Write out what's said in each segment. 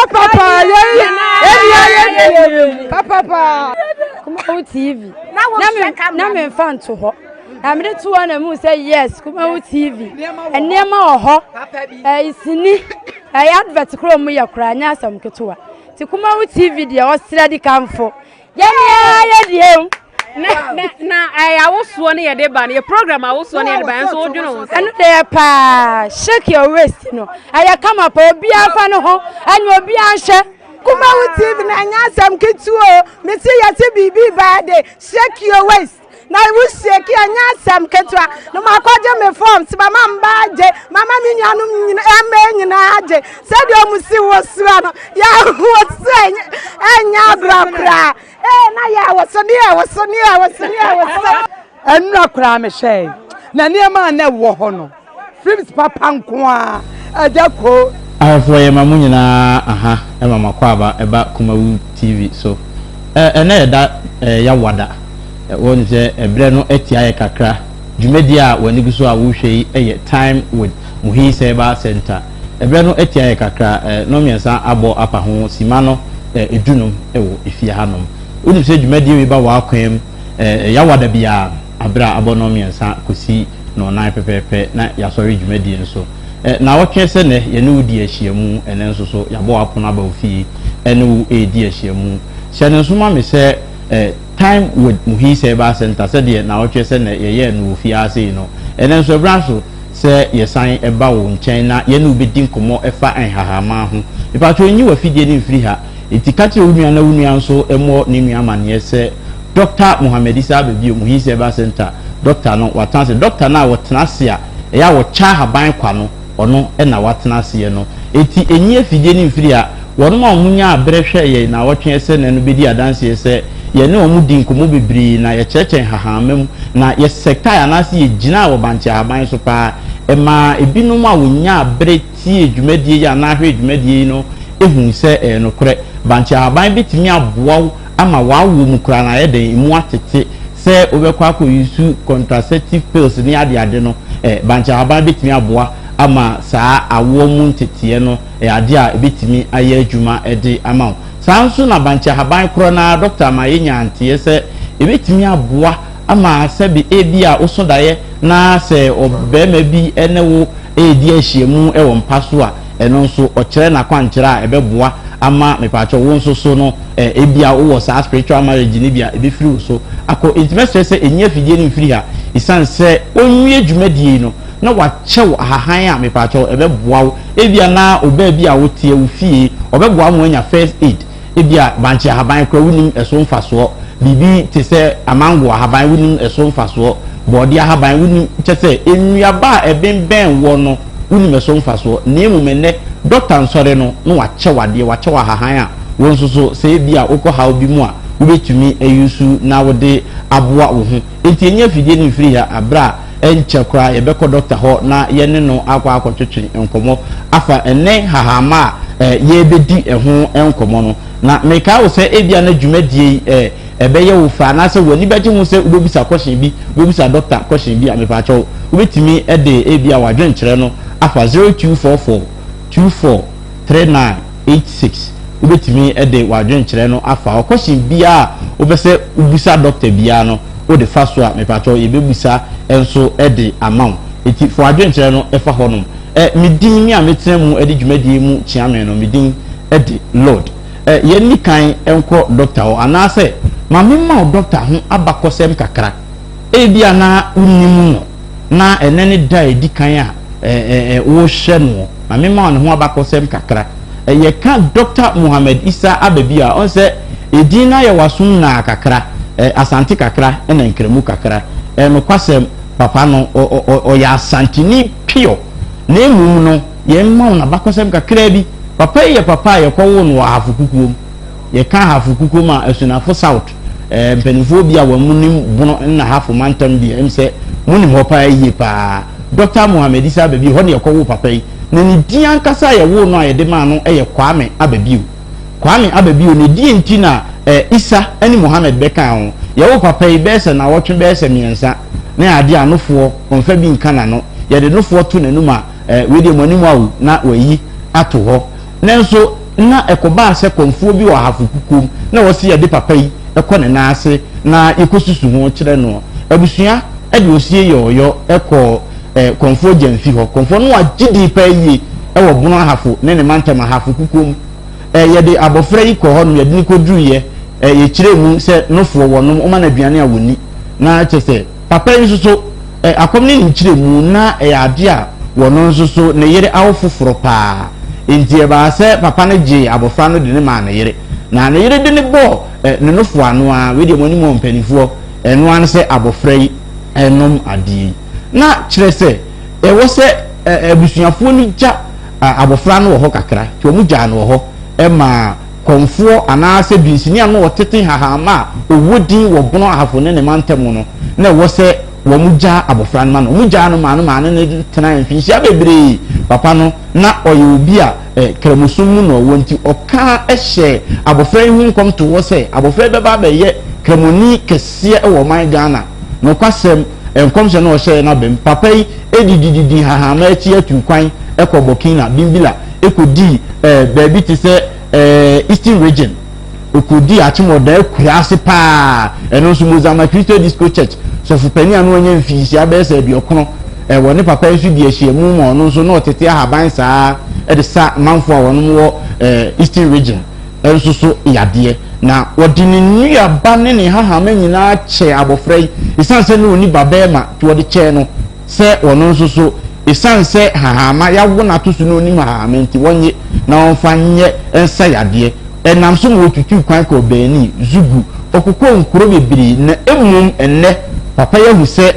Papapa yɛyi ɛni ayɛ die papapa. Kumawu TV na me nfa nto hɔ na mede to hɔ na mu sɛ yes, Kumawu TV nneɛma wɔ hɔ, ɛyɛ sini, ɛyɛ advert koro mu yɛ koraa, nyɛ asɛm ketewa. Ti Kumawu TV deɛ, ɔsrɛ di kanfo yɛni ayɛ die mu. Na ɛyɛ awosoɔ ne yɛde ba no, yɛ program awosoɔ ne yɛde ba nso, wodwene ho sɛ Ɛno deɛ paa, shake your waist no ɛyɛ kama pa, obiara fa ne ho ɛne obiara nhyɛ. Kumawu TV na ɛnyɛ asɛm ketewa o. Mesi yɛsi biribi baa de shake your waist na wo shake, ɛnyɛ asɛm ketewa. Na ma akɔgye me form si mama mba agye, mama mi nuanom nyina ɛmɛ nyinaa agye sɛdeɛ ɔmo si wɔ sua no, yɛ wɔ so ɛnyɛ agorɔ koraa. Ee, na yɛ wɔ so ne yɛ wɔ so ne yɛ wɔ so ne yɛ wɔ so. Ɛnura koraa mehyɛe na nneɛma a na ɛwɔ hɔ no, films papa nko a ɛgya ko. Ahwɛfoɔ, yɛ ma mo nyinaa aha, ɛma mo akɔ aba ɛba Kumawu TV so. Ɛnɛ yɛda Yawada wɔn sɛ ɛbrɛ no atia yɛ kakra. Dwumadie a wɔn ani gu so a wɔrehwɛ yi yɛ Time with Muhis Herbal Center. Ɛbrɛ no atia yɛ kakra, 3:30 abɔ apa ho sima no 15 ɛwɔ efie hanom. Wonim sɛ dwumadie yi ba wɔ akwan mu Yawada biara abere a abɔ 3:30 kɔsi 4:00 pɛpɛɛpɛ na yɛasɔre dwumadie no so. Na wɔtwe sɛ nɛ yɛne wo di ahyiamu. Ɛnɛ nso so yɛabɔ apono aba wo fie ɛne wo ɛredi ahyiamu. Hyɛ ne nso ma me sɛ Time with Muhis Herbal Center, sɛdeɛ na wɔtwe sɛ nɛ yɛyɛ no wɔ fie ase yi no, ɛnɛ nso ɛbra so sɛ yɛsan ɛba wo nkyɛn na yɛne wo bɛdi nkɔmmɔ ɛfa nhahama ho. Ìpàtɛ onyi wɔ afidie no mfiri ha, eti ka kyerɛ wo nua na wo nua nso mmɔ ne nua amanneɛ sɛ Dr. Mohammed Isa abɛbio Muhis Herbal Center. Doctor no watena ase, doctor no a wɔtena ase a ɛyɛ a wɔkyɛ ahaban kwa no, ɔno ɛna watena aseɛ no. Eti enyi afidie no mfiri ha. Wɔn a wɔn nya abrɛ hwɛ yɛn na wɔtwe sɛ na no bɛdi adanseɛ sɛ yɛne wɔn di nkɔmmɔ bebree na yɛkyerɛkyerɛ nhahama mu na yɛsɛtae anaasɛ yɛgyina wɔ bankye ahaban so paa. Ɛmaa ebinom a wɔnya abrɛ tie dwumadie yi anaa hwɛ dwumadie yi no ehu sɛ ɛyɛ nokorɛ, bankye ahaban bɛtumi aboa wo ama w'awo mu koraa na ayɛ den emu atete sɛ wobɛkɔ akɔ use contraceptive pills ne adeade no. Bankye ahaban bɛtumi aboa ama saa awoɔ mu nteteɛ no, ɛyɛ adeɛ a ebɛtumi ayɛ adwuma ɛde ama wo. Saa nso na bankye ahaban korɔ na dɔkta ama yɛnya nteɛ sɛ ebɛtumi aboa ama sɛbi ebi a woso daeɛ na sɛ ɔbɛrima bi ɛne wo ɛredi ahyiamu ɛwɔ mpa so a, ɛno nso ɔkyerɛ n'akwankyerɛ a ɛbɛboa ama mepaakyɛw wo nso so no. Ebi a wowɔ saa spiritual marriage ni bi a ebɛfiri wo so akɔ. Enti mɛsrɛ sɛ enyi afidie no mfiri ha, esan sɛ onwie dwumadie no na wakyɛw ahahan a mepaakyɛw ɛbɛboa wo. Ebia na ɔbaa bi a woteɛ wo fie, ɔbɛboa mo anya first aid. Ebi a bankye ahaban kora wonim ɛso mfasoɔ, biribi te sɛ amango ahaban wonim ɛso mfasoɔ, bɔɔde ahaban wonim, kyɛ sɛ nnuaba a ɛbɛnbɛn wɔ no wonim ɛso mfasoɔ. Na emu ɛnɛ dɔkta nsɔre no na wakyɛw adeɛ, wakyɛw ahahan a wɔn nso so sɛ ebi a wokɔ haw bi mu a, wobɛtumi ayusu na wode aboa wo ho. Nti enyi afidie no mfiri ha. Abere a ɛnkyɛ koraa yɛbɛkɔ dɔkta hɔ na yɛne no akɔ akɔtwetwe nkɔmmɔ afa ɛnɛ hahama a yɛrebɛdi ɛho nkɔmmɔ no. Na mekae wo sɛ ebia na dwumadie yi ɛbɛyɛ wo fa anaasɛ w'ani bɛgye ho sɛ wobɛbisa question bi, wobɛbisa dɔkta question bi a, mepaakyɛw, wobɛtumi de ebia w'adwenkyerɛ no afa 0244 24 39 86. Wobɛtumi de w'adwenkyerɛ no afa hɔ. Question biara a wobɛ sɛ wobisa dɔkta biara no, wode fa so a, mepaakyɛw, yɛbɛbusa nso de ama wo. Eti fa w'adwenkyerɛ no ɛfa hɔnom. Me din mi a metena mu de dwumadie mu kyea me no, me din de Lord. Yɛn ni kan nkɔ dɔkta hɔ anaasɛ maame ma wo dɔkta ho abakɔsɛm kakra. Ebia na wonim no na ɛnɛ ne da a edi kan a ɛɛ ɛɛ wɔrehyɛ no. Maame ma wo ne ho abakɔsɛm kakra. Yɛka Dr. Mohammed Isa Ababi a, ɔn sɛ edin no ayɛ wasom naa kakra, Asante kakra ɛna Nkramu kakra. Nokwasɛm, papa no ɔyɛ Asanteni pure, na emum no yɛn ma wo n'abakɔsɛm kakra bi. Papa yi yɛ papa a yɛkɔwoo no wɔ Ahafo Kukuom. Yɛka Ahafo Kukuom a, Asunafo South. Mpanimfoɔ bi a wɔn mu nim Bono nna Ahafo mantam deɛ, ɛm sɛ mo nim hɔ paa yie paa. Dr. Mohammed Isa Ababi, hɔ ne yɛkɔwoo papa yi. Na ne din ankasa a yɛwoo no a yɛde maa no yɛ Kwame Ababio. Kwame Ababio ne die nti na Isa ne Mohammed bɛka ho. Yɛwoo papa yi bɛyɛ sɛ nawɔtwe bɛyɛ sɛ 3 na yɛade anofoɔ ɔmfa bi nka n'ano. Yɛde nofoɔ to n'anum a, wei deɛ mo anim awo na wayi ato hɔ. Nanso Na ɛkɔbaa sɛ kɔmfoɔ bi wɔ Ahafo kukuom na wɔse yɛde papa yi kɔ ne nan ase na yɛkɔsusu ho kyerɛ noɔ. Abusua de osie yɔɔyɔ kɔɔ kɔmfoɔ Gyamfi hɔ. Kɔmfoɔ no agye din paa yie wɔ Bono Ahafo ne ne mantam Ahafo kukuom. Yɛde abɔfra yi kɔɔ hɔnom, yɛde no kɔduruiɛ, yɛkyerɛɛ mu sɛ nofoɔ wɔnom, woma no aduane a wɔnni. Na kyerɛ sɛ Papa yi nso so, akɔm ne ne nkyerɛmu na ɛyɛ adeɛ a wɔno nso so ne yere awo foforɔ paa. Enti ɛbaa sɛ papa no gyee abɔfra no de no maa ne yere. Na ne yere de no bɔɔ ne nofo ano ara, wei deɛ mo anim wɔ mpanimfoɔ, ɛno ara ne sɛ abɔfra yi renom adeɛ yi. Na kyerɛ sɛ ɛwɔ sɛ abusuafoɔ no gya abɔfra no wɔ hɔ kakra, nti wɔn gyaa no wɔ hɔ maa Kɔmfoɔ anaasɛ dunsini a na ɔtete nhahamma a ɔwɔ din wɔ Bono Ahafo ne ne mantam no na ɛwɔ sɛ wɔgyaa abɔfra no ma no. Wɔgyaa no maa no maa no ne tenae mfinhyia bebree. Papa no, na ɔyɛ obi a Kramosom mu na ɔwɔ nti ɔka hyɛɛ abɔfra yi ho nkɔm too hɔ sɛ abɔfra yi bɛba abɛyɛ Kramoni kɛseɛ wɔ ɔman Ghana. Nokwasɛm, nkɔmhyɛ no a ɔhyɛeɛ no aba mu. Papa yi didididi nhahamma akyi atuu kwan kɔɔ Burkina, Bimbila, kɔdii baabi te sɛ Eastern Region, ɔkɔdii Akyemɔdan akuraase paa, ɛno nso Mozama Christo Disco Church, sɔfopanin a na wanya mfinhyia bɛyɛ sɛ aduɔkono, wɔ ne papa yi nso di ahyiamu ma ɔno nso na ɔtete ahaban saa de sa manfoɔ a wɔnom wɔ Eastern Region nso so yadeɛ. Na wɔde ne nnuaba ne ne hahama nyinaa kyɛɛ abɔfra yi, ɛsiane sɛ na ɔnni ba barima nti wɔde kyɛɛ no. Sɛ ɔno nso so, esiane sɛ hahama yɛawo no ato so na onim hahama nti, wɔnnye na wɔmfa nyɛ nsa yadeɛ. Ɛnam so ma wɔtutuu kwan kɔɔ Benin, Zugu, ɔkokɔɔ nkuro bebree na mmom ɛnnɛ papa yi ahu sɛ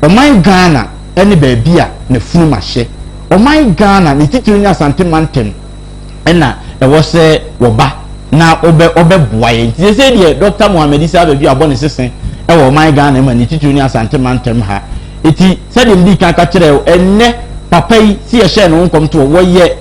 ɔman Ghana ne baabi a n'afunum ahyɛ. Ɔman Ghana, ne titiriw ne Asante mantam. ɛna ɛwɔ sɛ wɔba na wɔbɛ wɔbɛboa yɛn nti sɛ deɛ Dr. Mohammed Isa Abadu abɔ ne sese ɛwɔ ɔman Ghana mu a ne titiriw ne Asante mantam ha eti sɛdeɛ medi kan ka kyerɛ wo ɛnnɛ papa yi si yɛhyɛɛ ne ho nkɔm to wɔyɛ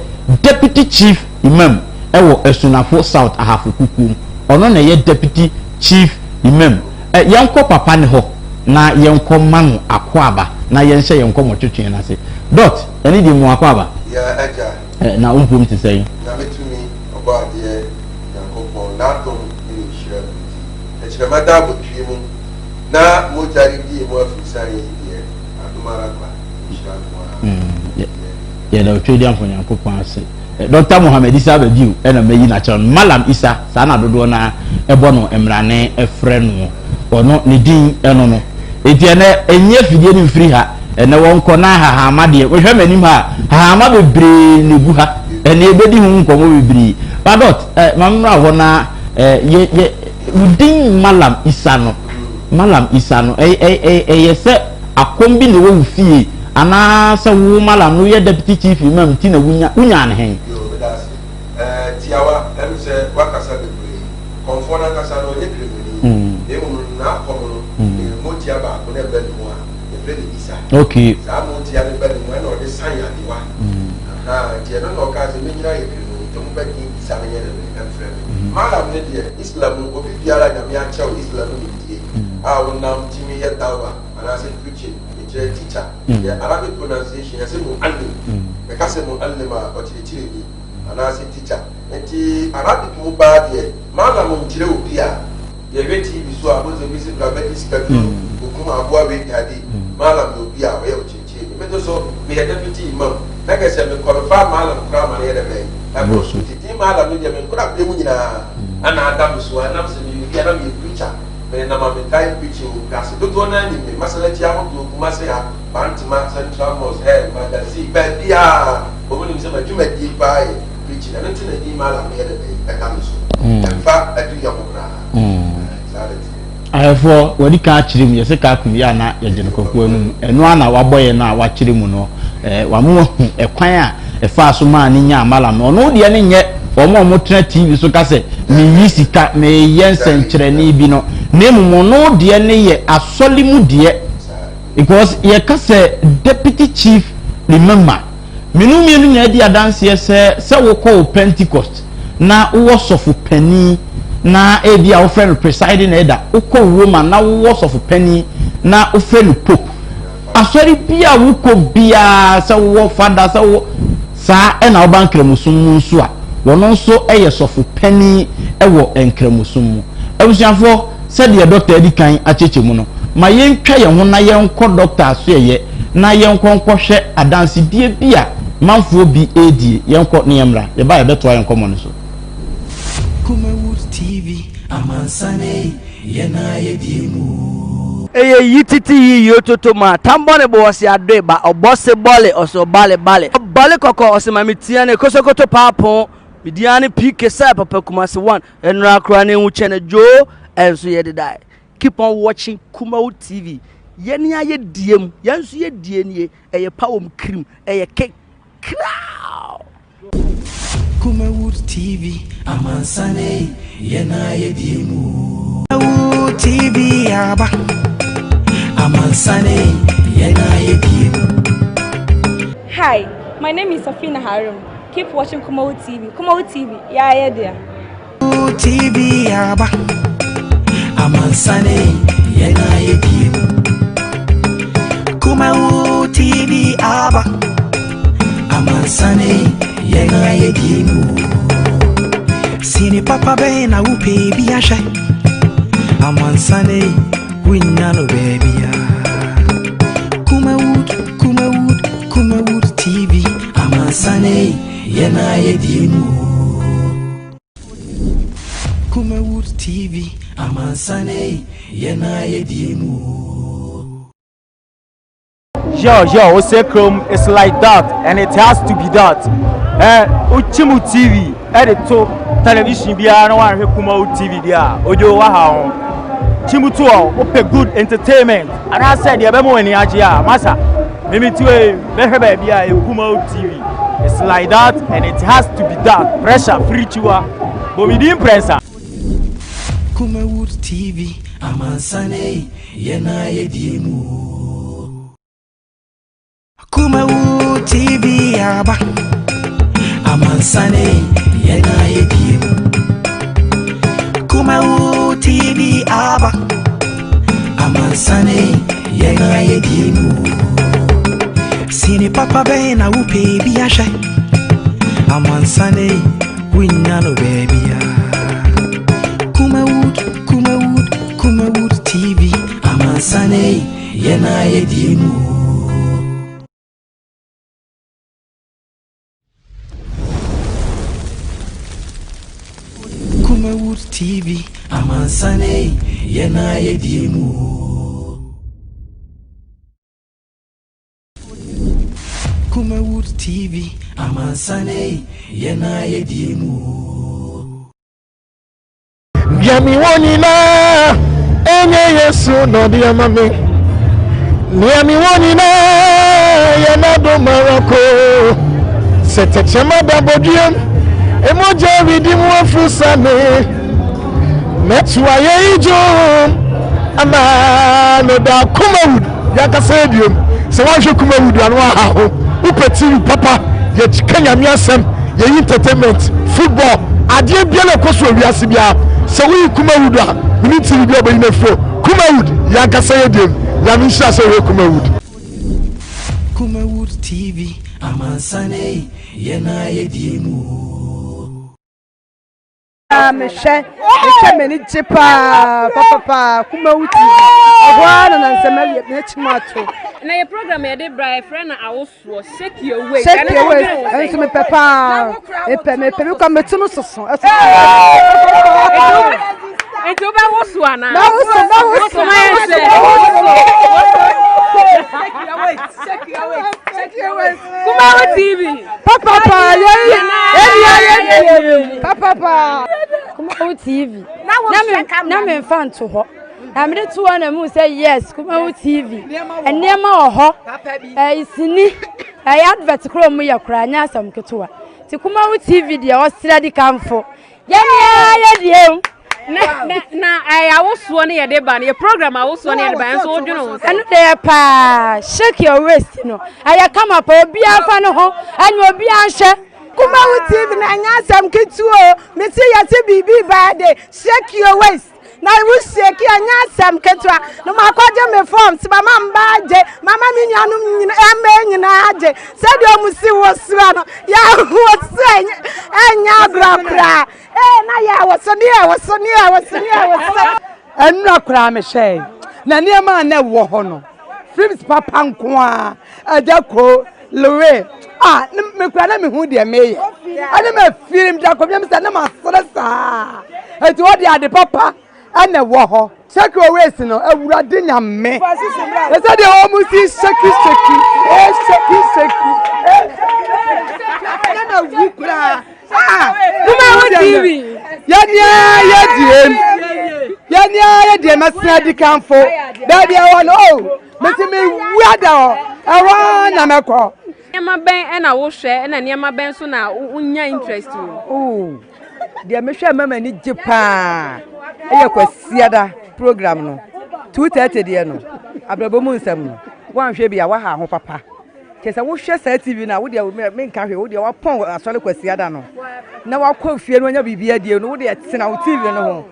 Deputy Chief Imam ɛwɔ Asunafo South Ahafo Kukuom ɔno na ɛyɛ Deputy Chief Imam ɛ yɛnkɔ papa ne hɔ na yɛnkɔ ma no akwaaba na yɛnhyɛ yɛn nkɔmmɔtwetwe no ase dot ɛne deɛ mu akwaaba. Yɛ agya. Eh, na wo mpom te sɛn? Nyame tumi, Ɔbɔadeɛ Nyankopɔn, N'adom ne Ne nhyira mu nti, tɛkyerɛma da abotire mu, na mogya redi emu afirisan yi deɛ, adom ara kwa, nhyira nko ara deɛ. Yɛda Otwedeamfo Nyankopɔn ase. Dɔkta Mohammed Isa Badiou na mayi no akyerɛ no. Mallam Isa, saa na dodoɔ no ara bɔ no mmrane frɛ noɔ. Ɔno, ne din no no. Enti ɛnɛ, ɛnyi afidie no mfiri ha. Ɛnɛ wɔnkɔ na hahama deɛ, wohwɛ m'anim ha a, hahama bebree na egu ha. Ɛnɛ yɛbɛdi ho nkɔmmɔ bebree. Badot, eh, ma mmra hɔ na eh, yɛ, yɛ, wo din Mallam Isa no, Mallam Isa no, ɛyɛ sɛ akɔm bi na ɛwɔ wo fie, anaasɛ wo Mallam no woyɛ deputy chief imam nti na wonya, wonyaa no hen? Yoo, meda ase. Eh, tiawa, ɛm sɛ woakasa bebree. Kɔmfoɔ no ankasa no, ɔnyɛ Kremoni. Na mmom no, n'akɔm no, ɛyɛ motia baako na ɛba ne mu a, yɛfrɛ no Isa. Okay. Saa motia no ba ne mu ɛna ɔde san adewa. Ahaa, nti ɛno na ɔkaa sɛ mɛnyina ayɛ Kremoni, nti ɔmo bɛ din Isa no nyɛ dɛ bɛn, ɛmfrɛ me. Mallam no deɛ, Islam mu, obi biara a Nyame akyɛ wo Islam mu nimdie a wonam tumi yɛ dawah anaasɛ preaching, mekyerɛ teacher, yɛ Arabic pronunciation yɛse mu'allim, yɛka sɛ mu'allim a, ɔkyerɛkyerɛni anaasɛ teacher. Nti Arabic mu paa deɛ, Mallam nkyerɛ obi a. Yɛhwɛ TV so a, bohu sɛ obi se bra bɛgye sika duro, okum aboa wei dade. Mallam yɛ obi a ɔyɛ ɔkyerɛkyerɛni. Me nso so, meyɛ deputy imam. Na kɛ sɛ me qualify Mallam koraa ma no yɛ dɛ bɛn? Ɛboro so. Nti din Mallam no deɛ, me nkorabea mu nyinaa na ada me so. Ɛnam sɛ meyɛ obi a na meyɛ preacher. Menenam a metae preaching wɔ nkuraase. Dodoɔ no ara nim me. Masalachi ahodoɔ, Kumasi ha, Bantama, Central Mosque, eh, Magazine, baabiara wɔn nim sɛ m'adwumadie paa yɛ preaching. Ɛno nti na din Mallam no yɛ dɛ bɛn? Ɛda me so. Ɛmfa aduyɛ ho koraa. Saa na ɛteɛ. Ahwɛfoɔ, wɔadi kan akyerɛ mu, yɛsɛ kaa kum yɛ a na yɛgye no kɔkoa no mu. Ɛno ara na wabɔ yɛn no a wakyerɛ mu no. Ɛɛ, wama wahu ɛkwan a ɛfaa so maa ne nyaa Mallam no. Ɔno deɛ no nyɛ wɔn a wɔtena TV so ka sɛ, meyi sika, meyɛ nsɛnkyerɛnne bi no. Na mmom ɔno deɛ no yɛ asɔre mu deɛ. Because yɛka sɛ Deputy Chief Imam a, Me ne wo mmienu nyinaa di adanseɛ sɛ, sɛ wokɔ wo Pentecost na wowɔ sɔfo panin na ebi a wofrɛ no presiding elder, wokɔ Roma na wowɔ sɔfo panin na wofrɛ no pope. Asɔre bi a wokɔ biara sɛ wowɔ fada sɛ wowɔ saa ɛna woba nkramosom mu nso a, Wɔno nso yɛ sɔfo panin wɔ Nkramosom mu. Abusuafoɔ, sɛdeɛ dɔkta adi kan akyɛkyɛ mu no, ma yɛntwa yɛn ho na yɛnkɔ dɔkta asoɛeɛ na yɛnkɔ nkɔhwɛ adansedie bi a manfoɔ bi redie. Yɛnkɔ na yɛmmra. Yɛba a yɛbɛtoa yɛn nkɔmmɔ no so. Kumawood TV, amansan ei, yɛn a yɛdie mu. Eye yi titi yi yo toto ma tambɔ ne bo ɔse adoe ba ɔbɔ se bɔle ɔse ɔbale bale ɔbale kɔkɔ ɔse ma me tia ne kosokoto paapon me dia ne PK sɛ papa Kumasi one ɛnora koraa ne ehu kyɛne joo ɛnso yɛ dedae keep on watching Kumawu TV yɛne ayɛ die mu yɛn nso yɛ die nie ɛyɛ pa wɔm kirim ɛyɛ ke kraw. Kumawood TV, amansan ei, yɛn a yɛdie mu. Kumawood TV aba, amansan ei, yɛn a yɛdie mu. Hi, my name is Safina Harum. Keep watching Kumawood TV. Kumawood TV, yeah, yeah, dear. TV aba, amansan ei, yɛn a yɛdie mu. Kumawood TV aba, amansan ei, yɛn a yɛdie mu. Sini papa bɛn na wopɛ bi ahwɛ, amansan ei, wonnya no baabia. Kumawood, Kumawood, Kumawood TV, amansan ei, yɛn a yɛdie mu. Kumawood TV, amansan ei, yɛn a yɛdie mu. Yo, yo, Osekrom is like that and it has to be that. Eh, Uchimu TV, ɛde to television biara na wanhwɛ Kumawu TV deɛ a, odwo waha ho. Chimu to ɔ, wopɛ good entertainment, anaasɛ deɛ ɛbɛma w'ani agye a, masa, mimi ti wei, bɛhwɛ baabi a ɛyɛ Kumawu TV. It's like that and it has to be that. Pressure, free chiwa. Bomidin prɛnsa. Kumawood TV, amansan ei, yɛn a yɛdie mu. Kumawood TV aba, amansan ei, yɛn a yɛdie mu. Kumawood TV aba, amansan ei, yɛn a yɛdie mu. Sini papa bɛn na wopɛ bi ahwɛ, amansan ei, wonnya no baabia. Kumawood, Kumawood, Kumawood TV, amansan ei, yɛn a yɛdie mu. Kumawood TV, amansan ei, yɛn a yɛdie mu. Kumawood TV, amansan ei, yɛn a yɛdie mu. Deɛ mewɔ nyinaa ɛnyɛ Yesu na ɔde ama me. Nea mewɔ nyinaa yɛ n'adom ara ko. Sɛ tɛkyɛma da bɔdweam, emogya redi mu afuru sane. Mɛto ayɛyi dwom ama no daa. Kumawood yankasa yɛ biom. Sɛ woanhwɛ Kumawood a na waha ho. Wopɛ TV papa, yɛka Nyame asɛm, yɛyi entertainment, football, adeɛ biara ɛkɔ so wɔ wiase biara. Sɛ woyi Kumawood a, menim TV bi a wobɛyi no afiri hɔ. Kumawood yankasa yɛ biom. Nyame nhyira sɛ wohwɛ Kumawood. Kumawood TV, amansan ei, yɛn a yɛdie mu. Ah, mehwɛ mehwɛ m'ani gye paa papapaa kumawu tv ɛhɔ ara na nansɛm awie m'akyi mu ato. Na yɛ program yɛde bra yɛfrɛ no awosoɔ shake your waist. Shake your waist ɛnso mepɛ paa mepɛ mepɛ mekɔ meto no soso ɛso. Nti wobɛwoso anaa? Mɛwoso mɛwoso mɛwoso. Shake your waist shake your waist shake your waist. Kumawu TV. Papapa yɛyi yɛyi yɛyi papapa. Kumawu TV. Na me nfa nto hɔ. Na mede to hɔ na mu sɛ yes Kumawu TV. Nneɛma wɔ hɔ. Ɛyɛ sini. Ɛyɛ advert koro mu yɛ koraa nyɛ asɛm ketewa. Ti Kumawu TV deɛ ɔsrɛ di kanfo. Yɛn nyinaa yɛ deɛ o. Na na na ɛyɛ awosoɔ ne yɛde ba no yɛ program awosoɔ ne yɛde ba nso wodwene ho sɛ. Ɛno deɛ yɛ paa shake your waist no ɛyɛ kama paa obiara fa ne ho ɛnyɛ obiara nhwɛ. Kumawu TV na ɛnyɛ asɛm ketewa o mesi yɛsi biribi baa de shake your waist. Na wo shake ɛnyɛ asɛm ketewa. Na makɔgye me forms mama mba agye mama me nuanom nyina ɛmɛ nyinaa agye sɛdeɛ ɔmo si wɔ soa no yɛ wɔ so ɛnyɛ agorɔ koraa ee na yɛ wɔ so ne yɛ wɔ so ne yɛ wɔ so ne yɛ wɔ so. Ɛnora koraa mehwɛe na nneɛma a na ɛwɔ hɔ no films papa nko ara agya ko lowe a me kura na mehu deɛ meyɛ ɛne ma firim de akɔmyam sɛ na masere saa ɛti hɔ deɛ ade papa ɛna ɛwɔ hɔ shake your waist no awurade nyame ɛsɛ deɛ wɔn mu si shake shake ee shake shake ee ɛna na wu koraa ah Kumawu TV yɛnea yɛdiem yɛnea yɛdiem ɛsena di kanfo baabi ɛwɔ no o mesi mi wu ada hɔ ɛhɔ ara na mɛkɔ. Nneɛma bɛn na wohwɛ ɛna nneɛma bɛn nso na wonya interest wɔ? Oh, deɛ mehwɛ ma m'ani gye paa ɛyɛ Kwasiada program no 2:30 deɛ no abrabɔ mu nsɛm no woanhwɛ bi a woaha ho papa kyɛ sɛ wohwɛ saa TV no a wodeɛ menka hwee wodeɛ wapɔn asɔre Kwasiada no na wakɔ fie no anya biribi adie no wodeɛ tena wo TV no ho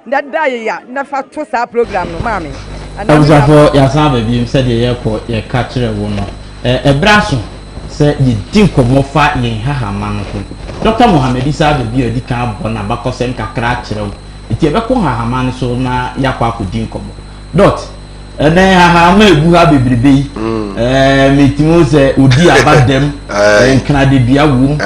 Na da yeya na fa to saa program no ma me anaa me Abusuafoɔ yɛasan aba biom sɛdeɛ yɛkɔ yɛka kyerɛ wo no ɛberɛ aso sɛ yɛdi nkɔmmɔ fa yɛn nhahamma no ho. Dɔkta Mohammed Issa aba bio adi kan abɔ n'abakɔsɛm kakra akyerɛ wo nti yɛbɛkɔ nhahamma no so na yɛakɔ akɔdi nkɔmmɔ. Dɔt, Ɛnɛ nhahamma a ɛgu ha bebrebe yi, ɛɛ metumi hu sɛ odi aba dɛm, nkradedua wom,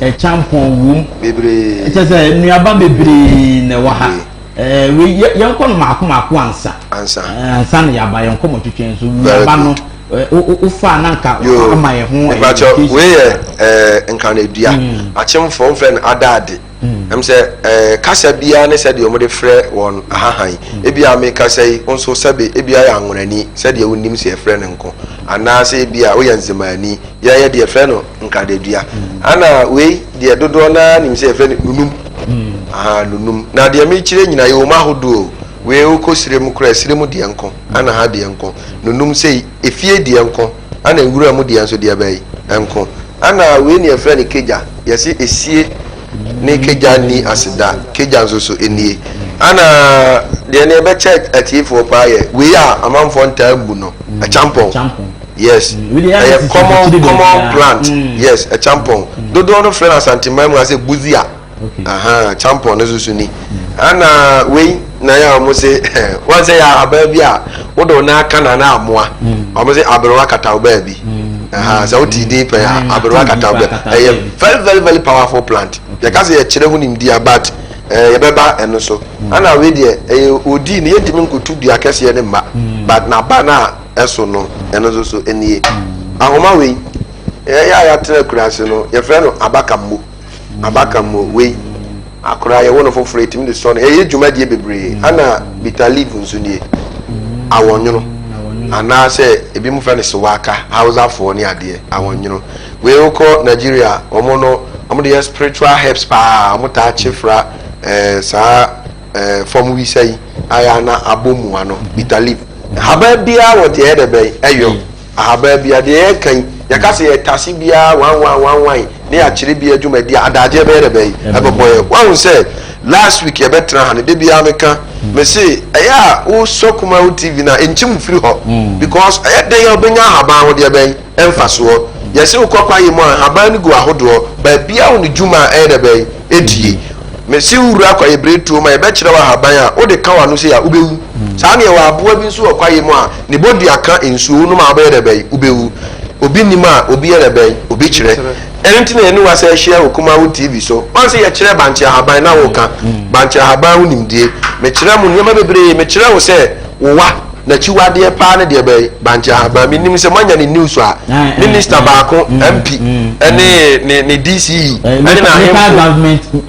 ɛkyampɔn wom, kyɛ sɛ nnuaba bebree na ɛwɔ ha. Ɛɛ wei yɛnkɔ no maako maako ansa. Ansa. Ansa na yɛaba yɛn nkɔmmɔ twetwe nso nnuaba no wofa na nka ama yɛ ho. Mepakyɛ wei yɛ nkranedua, akyemfoɔ mfrɛ no adaade. Ɛm sɛ ɛɛ kasa biara ne sɛdeɛ wɔde frɛ wɔn ahahan. Ebia mekasa yi, wo nso sɛbe ebia woyɛ Anwonani sɛdeɛ wonim sɛ yɛfrɛ no nko, anaasɛ ebia woyɛ Nzemaani, yɛn yɛ deɛ yɛfrɛ no Nkradadua. Ana wei deɛ dodoɔ no ara nim sɛ yɛfrɛ no Nunum. Ahaa, Nunum. Na deɛ mekyerɛ nyinaa yɛwɔ mu ahodoɔ o. Wei wokɔ serɛ mu koraa, serɛ mu deɛ nko, ana ha deɛ nko. Nunum sei, efie deɛ nko. Ana nwura mu deɛ nso deɛ bɛn nko? Ana wei ne yɛfrɛ no kegya, yɛse esie ne kegya nni aseda, kegya nso so nie. Ana deɛ ne ɛbɛkyɛ atiefoɔ paa yɛ wei a amanfoɔ ntaa mmu no, ɛkyampɔn. Yes, ɛyɛ common common plant, yes, ɛkyampɔn. Dodoɔ no frɛ no Asanteman mu ha sɛ buzia. Ahaa, champon no nso so ni. Ana wei na yɛ a wɔn se wɔn sɛ yɛ ahaban bi a wode wo nan aka na na amoa. Wɔn se aberewa kata wo baabi. Ahaa, sɛ wote din pɛn a aberewa kata wo baabi. Ɛyɛ very very very powerful plant. Yɛka sɛ yɛkyerɛ ho nimdeɛ a but ɛɛ yɛbɛba ɛno so. Ana wei deɛ ɛyɛ odi no yɛntumi nkotu dua kɛseɛ ne mma but n'aba no a ɛso no ɛno nso so nie. Ahoma wei yɛn a yɛatena akuraase no yɛfrɛ no abakammo. Abakammo wei akora yɛwo no foforɔ yɛtumi de sɔ no ɛyɛ dwumadie bebree ana bitter leaf nso nie awɔnwono anaasɛ ebi mo fɛ no sewaka hausafoɔ ne adeɛ awɔnwono wei wokɔ Nigeria wɔn no wɔn de yɛ spiritual herbs paa wɔn taa kye fra ɛɛ saa ɛɛ fam wisa yi ayɛ ana abɔ mua no bitter leaf haban biara wɔ deɛ ɛyɛ dɛ bɛn ɛyɔ. Ahaban biara, deɛ yɛreka yi, yɛka sɛ yɛtase biara one one one one ne yɛakyerɛ biara dwumadi a, adagyeɛ bɛyɛ dɛ bɛn? Ɛbɛbɔ yɛn. Woahu sɛ last week yɛbɛtena ha no, da biara meka, mese ɛyɛ a wosɔ Kumawu TV no a, nkyim mfiri hɔ because ɛyɛ dɛn a wobɛnya ahaban ho deɛ bɛn? Mfasoɔ. Yɛse wokɔ kwaeɛ mu a, nhaban no gu ahodoɔ, baabiara wɔ ne dwuma a ɛyɛ dɛ bɛn? Ɛdie. Mese wo wura kwaeɛbirentuo ma yɛbɛkyerɛ wo ahaban a wode ka w'ano sei a wobɛwu. Saa na yɛwɔ aboa bi nso wɔ kwaeɛ mu a ne bodua ka nsuo wonom a wobɛyɛ dɛ bɛn? Wobɛwu. Obi nim a obi yɛ dɛ bɛn? Obi kyerɛ. Ɛno nti na yɛne wo asan ahyia wɔ Kumawu TV so. Woahu sɛ yɛkyerɛ bankye ahaban na woka bankye ahaban ho nimdie. Mekyerɛ mo nneɛma bebree. Mekyerɛ wo sɛ wowa. N'akyiwadeɛ paa ne deɛ bɛn? Bankye ahaban. Menim sɛ moanya ne news a, minister baako, MP, ɛne ne ne DCE, ɛne n'ahemfo.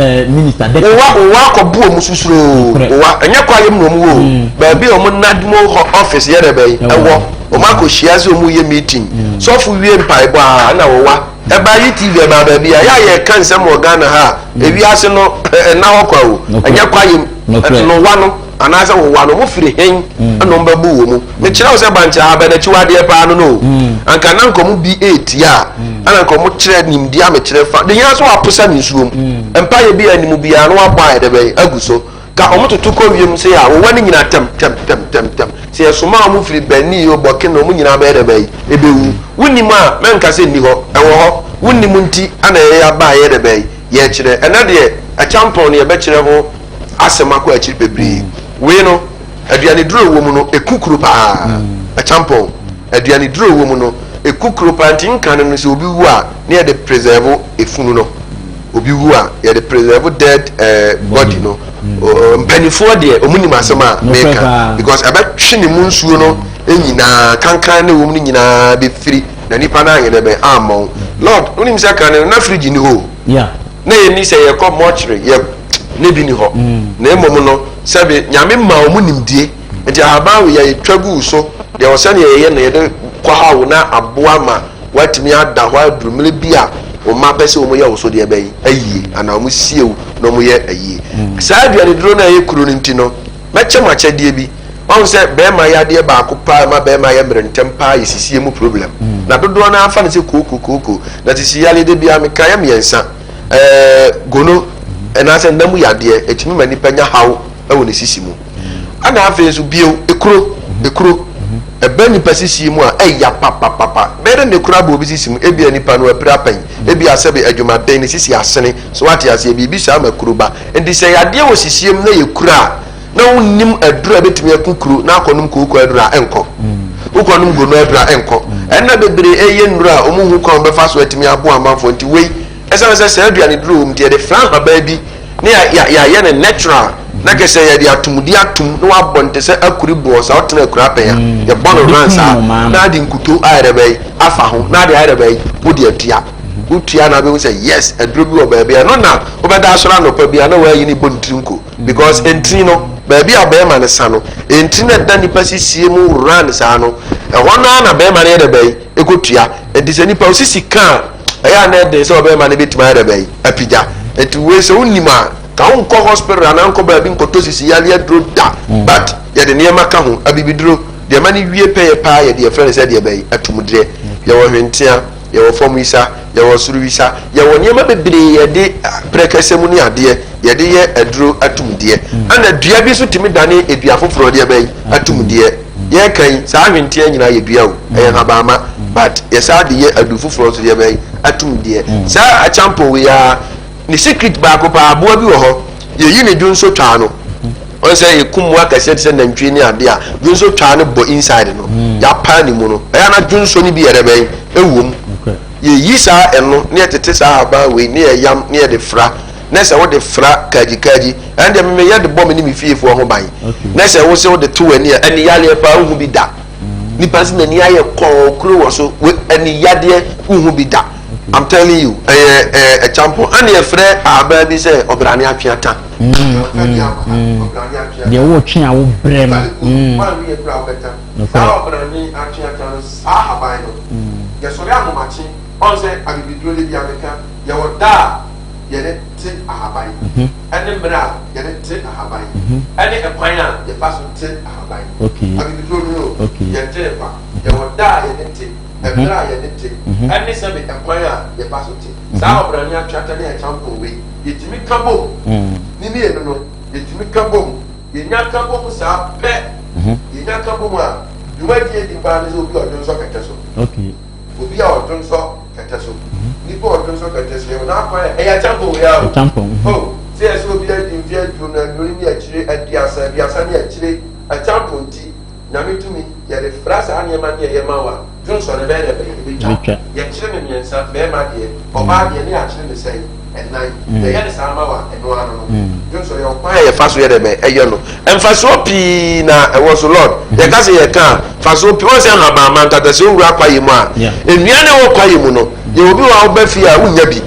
Wowa wowa akɔbo wɔn susuroo. Wowa, ɛnyɛ kwaeɛ mu na wɔn wɔ o. Baabi a wɔn NADMO office yɛ dɛ bɛn? Ɛwɔ. Wɔn akɔhyia sɛ wɔn reyɛ meeting. Sɔfo wie mpaebɔ a, ɛna wowa. Ɛbaa yi TV ɛbaa baabi a, yɛ a yɛka nsɛm wɔ Ghana ha a, ewiase no ɛnna hɔ kwa o. Ɛnyɛ kwaeɛ mu. Nowa no. Anaasɛ wowa no, mofiri hen na wɔbɛbu wɔ mu? Mekyerɛ wo sɛ bankye ahaban akyiwadeɛ paa no no o. Anka na nka wɔn bi retia a, ɛna nka wɔn kyerɛ nimdeɛ a mekyerɛ fa. De hia sɛ waposa ne nsuo mu. Mpaeɛ bi a anim biara na wabɔ ayɛ dɛ bɛn agu so. Ka wɔn toto kɔ wiem sei a, wowa no nyinaa tɛm tɛm tɛm tɛm tɛm. Sɛ yɛsomaa wɔn firi Benin o, Burkina, wɔn nyinaa bɛyɛ dɛ bɛn? Ɛbɛwu. Wonnim a, mɛnka sɛ nni hɔ. Ɛwɔ hɔ. Wonnim nti na yɛyɛ aba a yɛyɛ dɛ bɛn? Yɛrekyerɛ. Ɛnnɛ deɛ, akyampɔn no yɛbɛkyerɛ ho asɛm akɔ akyiri bebree. Wei no, aduaneduro a ɛwɔ mu no, ɛku kuro pa ara. Akyampɔn, aduaneduro a ɛwɔ mu no, ɛku kuro pa ara. Nti nkane no, sɛ obi wu a, na yɛde preserve efunu no. Obi wu a, yɛde preserve dead eh, body no. Mpanimfoɔ deɛ, wɔn nim asɛm a meka. Because ɛbɛtwe ne mu nsuo no nyinaa, kankan ne wɔm no nyinaa bɛfiri, na nipa no anyɛ dɛ bɛn ammɔn. Lord, wonim sɛ kane no, na fridge ni hɔ o. Na yɛnni sɛ yɛkɔ mortuary, yɛ ne bi ni hɔ. Na mmom no, sɛbe Nyame ma wɔn nimdie. Nti ahaban wei a yɛtwa gu so, deɛ wɔ sɛdeɛ yɛyɛ no yɛde kɔha wo na aboa ma woatumi ada hɔ aduru mmerɛ bi a wo mma pɛ sɛ wɔyɛ wo so deɛ bɛn ayie anaa wɔn sie wo na wɔyɛ ayie. Mm. Saa aduaneduro no a ɛyɛ kuro no nti no, mɛkyɛ mo akyɛdeɛ bi. Wahu sɛ bɛrima yɛ adeɛ baako paa ma bɛrima yɛ mmerɛ ntɛm paa yɛ sisie mu problem. Mm. Na dodoɔ no afa no sɛ kooko kooko. Na sisi yale de bia meka yɛ mmiɛnsa. Ɛɛ gono ɛnaasɛ nna mu yadeɛ ɛtumi ma nipa nya haw ɛwɔ ne sisi mu. Ɛna afei nso bio, ekuro, ekuro, ɛba nipa sisi mu a, ɛya papapapa. Bɛyɛ dɛ na ekuro abɔ obi sisi mu, ebia nipa no apira pɛn, ebia sɛbe adwumaden, ne sisi asene, so wate aseɛ, biribi saa ma kuro ba. Nti sɛ yadeɛ wɔ sisie mu na yɛ kuro a, na wonnim aduro a ɛbɛtumi aku kuro na akɔnom kooko aduro a, ɛnkɔ. Wokɔnom gono aduro a, ɛnkɔ. Ɛnna bebree ɛyɛ nnuro a wɔn hu kwan wɔbɛfa so atumi aboa amanfoɔ. Nti wei, ɛsiane sɛ saa aduane duro wɔ mu nti, yɛde fra nhaban bi ne yɛayɛ no natural na kɛ sɛ yɛde atomudi atom na wabɔ no te sɛ akuri boɔ saa ɔtena akura pɛn a mm. yɛbɔ no ran saa na ade nkuto ayɛ dɛ bɛyi afa ho na ade ayɛ dɛ bɛyi wode atua wotua na abɛhu sɛ yes aduro bi wɔ baabi a ɛno na wobɛda asɔre anɔpa bi a na wɔayi ne bɔ ne tiri nko because ntini no baabi a bɛrima no sa no ntini no ɛda nipa sisie mu ran saa no ɛhɔ no ara na bɛrima no yɛ dɛ bɛyi ɛkɔtua nti sɛ nipa osisi kaa ɛyɛ a na ɛden sɛ ɔbɛrima no bɛtumi ayɛ dɛ bɛyi apigya nti wei sɛ wonim a ka wonkɔ hospital anaa nkɔ baabi nkɔtɔ sisi yareɛ aduro da mm. but yɛde nneɛma ka ho abibiduro deɛ ma no wie pɛyɛ paa yɛde yɛfrɛ no sɛ deɛ bɛyi atumdeɛ yɛwɔ hwentea yɛwɔ fam wisa yɛwɔ soro wisa yɛwɔ nneɛma bebree yɛde prɛkɛsɛ mu ne adeɛ yɛde yɛ aduro atumdeɛ mm. ɛna dua bi nso tumi dane dua foforɔ deɛ bɛyi atumdeɛ yɛka yi saa hwentea nyinaa yɛ dua o ɛyɛ nhabama but yɛsaa de yɛ adu foforɔ nso deɛ bɛyi atum deɛ saa akyampo wei ara ne secret baako paa aboa bi wɔ hɔ yɛyi ne dwonso twaa no wɔn sɛ yɛkum mu akɛseɛ te sɛ nantwie ne adeɛ a dwonso twaa no bɔ inside no yɛapaa ne mu no ɛyɛ na dwonso no bi yɛrɛ bɛyi ɛwɔ mu yɛyi saa ɛno ne yɛtete saa ahaban wei ne yɛyam ne yɛde fra na sɛ wode fra kagyikagyi ɛn deɛ memeyɛ de bɔ me ne me fiefoɔ ho ban na sɛ wo sɛ wode to w'ani a ɛne yareɛ paa wohu bi da nipa sɛ n'ani ayɛ kɔɔ kuro wɔ so ɛne yadeɛ wohu bi da I'm telling you ɛyɛ ɛyɛ ɛkyampɔn ɛne yɛfrɛ ahaban bi sɛ ɔbrane atweata mm, mm, mm. deɛ wotwe a wobrɛ no saa ɔbrane atweata no saa ahaban no yɛsɔre ahomakye ɔn sɛ abibiduro de bi ameka yɛwɔ da a yɛde te ahaban, ɛne mmerɛ a yɛde te ahaban, ɛne ɛkwan a yɛfa so te ahaban. Abibiduro no o, yɛnte ne kwa. Yɛwɔ da a yɛde te, ɛberɛ a yɛde te, ɛne sɛbe ɛkwan a yɛfa so te. Saa ɔbrane atweata ne ɛkyampɔn wei, yɛtumi ka bom. Ne mmienu no, yɛtumi ka bom. Yɛnya ka bom saa pɛ, yɛnya ka bom a, dwumadie di paa ne sɛ obi a ɔdwonsɔ kɛtɛ so. Obi a ɔdwonsɔ kɛtɛ so. Nipa a ɔdwonsɔ kɛtɛ so yɛ n'akwan a ɛyɛ akyɛmpɔn wei ara o. Akyɛmpɔn. Oh, sɛ yɛ sɛ obi adi mfe aduonu, aduonu ne akyire, aduasa, aduasa ne akyire, akyɛmpɔn nti, Nyame tumi, yɛde fra saa nneɛma ne ɛyɛ ma wo a, dwonsɔ no bɛyɛ dɛ bɛyɛ, ɛbɛtwa. Yɛkyere no mmiɛnsa, bɛrima deɛ, ɔbaa deɛ ne yɛakyere no sɛn? Ɛnan. Yɛyɛ no saa ma wo a, ɛno ara no no. Dwonsɔ yɛ ɔkwan a yɛfa so yɛ dɛ bɛn? Ɛyɛ no. Mfasoɔ pii na ɛwɔ so Lord. Yɛka sɛ yɛka a, mfasoɔ pii. Wɔn sɛ nhabamma nkata sɛ owura kwaeɛ mu a, nnua na ɛwɔ kwaeɛ mu no, yɛwɔ bi wɔ a woba fie a wonnya bi.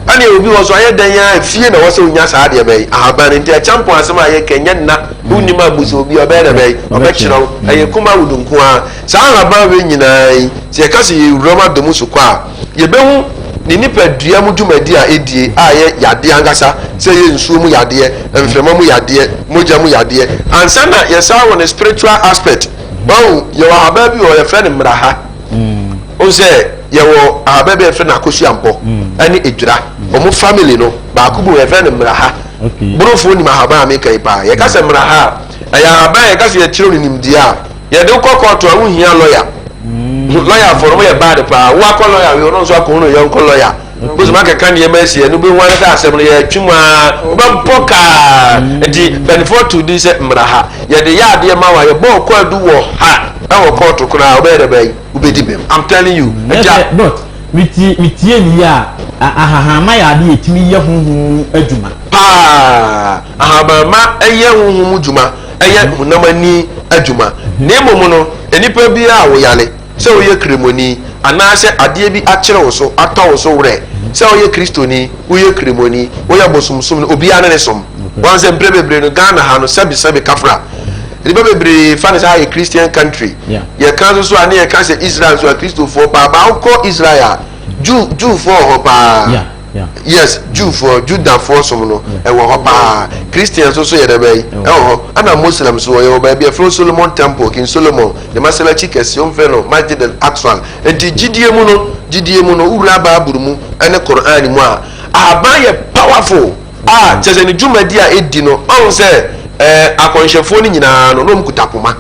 Ɛna yɛwɔ bi wɔ so ayɛ dɛn a fie na ɛwɔ sɛ wonya saa adeɛ bɛn ahaban no. Nti ɛkyampɔn asɛm a yɛka ɛnyɛ nna. Wonnim a bu sɛ obi a ɔbɛyɛ dɛ bɛn ɔbɛkyerɛ wo. Ɛyɛ Kumawood nko ara. Saa nhaban wei nyinaa yi, sɛ yɛka sɛ yɛwura mu adɔ mu so kɔ a, Yɛbɛhu ne nipadua mu dwumadi a ɛdie a ɛyɛ yadeɛ ankasa, sɛ ɛyɛ nsuo mu yadeɛ, mframa mu yadeɛ, mogya mu yadeɛ, ansa na yɛsan wɔ ne spiritual aspect. Wahu, yɛwɔ ahaban bi wɔ hɔ yɛfrɛ no mmaraha. Wohu sɛ yɛwɔ ahaban bi a yɛfrɛ no akosuampɔ ɛne edwira. Wɔn family no, baako bi wɔ yɛfrɛ no mmaraha. Borofoɔ nim ahaban a meka yi paa. Yɛka sɛ mmara ha a, ɛyɛ ahaban a yɛka sɛ yɛkyerɛw no nimdeɛ a, yɛde wo kɔ kɔɔto a wonhia lɔya. Lɔyafoɔ no wɔyɛ bad paa. Wo akɔ lɔya wei, ɔno nso akɔhu no yɔnko lɔya. Bosom akeka nneɛma asi ɛno bɛhu ara sɛ asɛm no yɛtwe mu ara, wobɛbɔ kaa. Nti mpanimfoɔ too din sɛ mmara ha. Yɛde yɛ adeɛ ma wo a, yɛbɔ wo kwaadu wɔ ha ɛwɔ kɔɔto koraa a, wobɛyɛ dɛ bɛn? Wobɛdi bem. I'm telling you. Nti a. Metie metie no yie a, ahahamma yɛ adeɛ a ɛtumi yɛ honhom mu adwuma. Paa! Ahabanma yɛ honhom mu dwuma, ɛyɛ honam ani adwuma. Na mmom no, nnipa biara a woyare, sɛ woyɛ Kremoni, anaasɛ adeɛ bi akyere wo so, atɔ wo so werɛ, sɛ woyɛ Kristoni, woyɛ Kremoni, woyɛ bosomsomni, obiara ne ne som. Woahu sɛ mprɛ bebree no, Ghana ha no, sɛbe sɛbe kafra, Nnipa bebree fa no sɛ ha yɛ Christian country. Yɛka nso so a ne yɛka sɛ Israel nso a Kristofoɔ paa. Ba wokɔ Israel a, Jew Jewfoɔ wɔ hɔ paa. Yes, Jewfoɔ, Judafoɔ som no ɛwɔ hɔ paa. Christian nso so yɛ dɛ bɛyi ɛwɔ hɔ. Ɛna Muslim nso wɔ yɛwɔ baabi a yɛfrɛ Solomon Temple, King Solomon ne masalachi kɛseɛ wɔmfrɛ no Masjid al-Aqsa. Nti gyidie mu no, gyidie mu no, wowura Bible mu ɛne Quran mu a, ahaban yɛ powerful. A kyerɛ sɛ ne dwumadi a edi no, ɔhu sɛ ɛɛ akɔnhyɛfoɔ no nyinaa no, na wɔn kuta poma.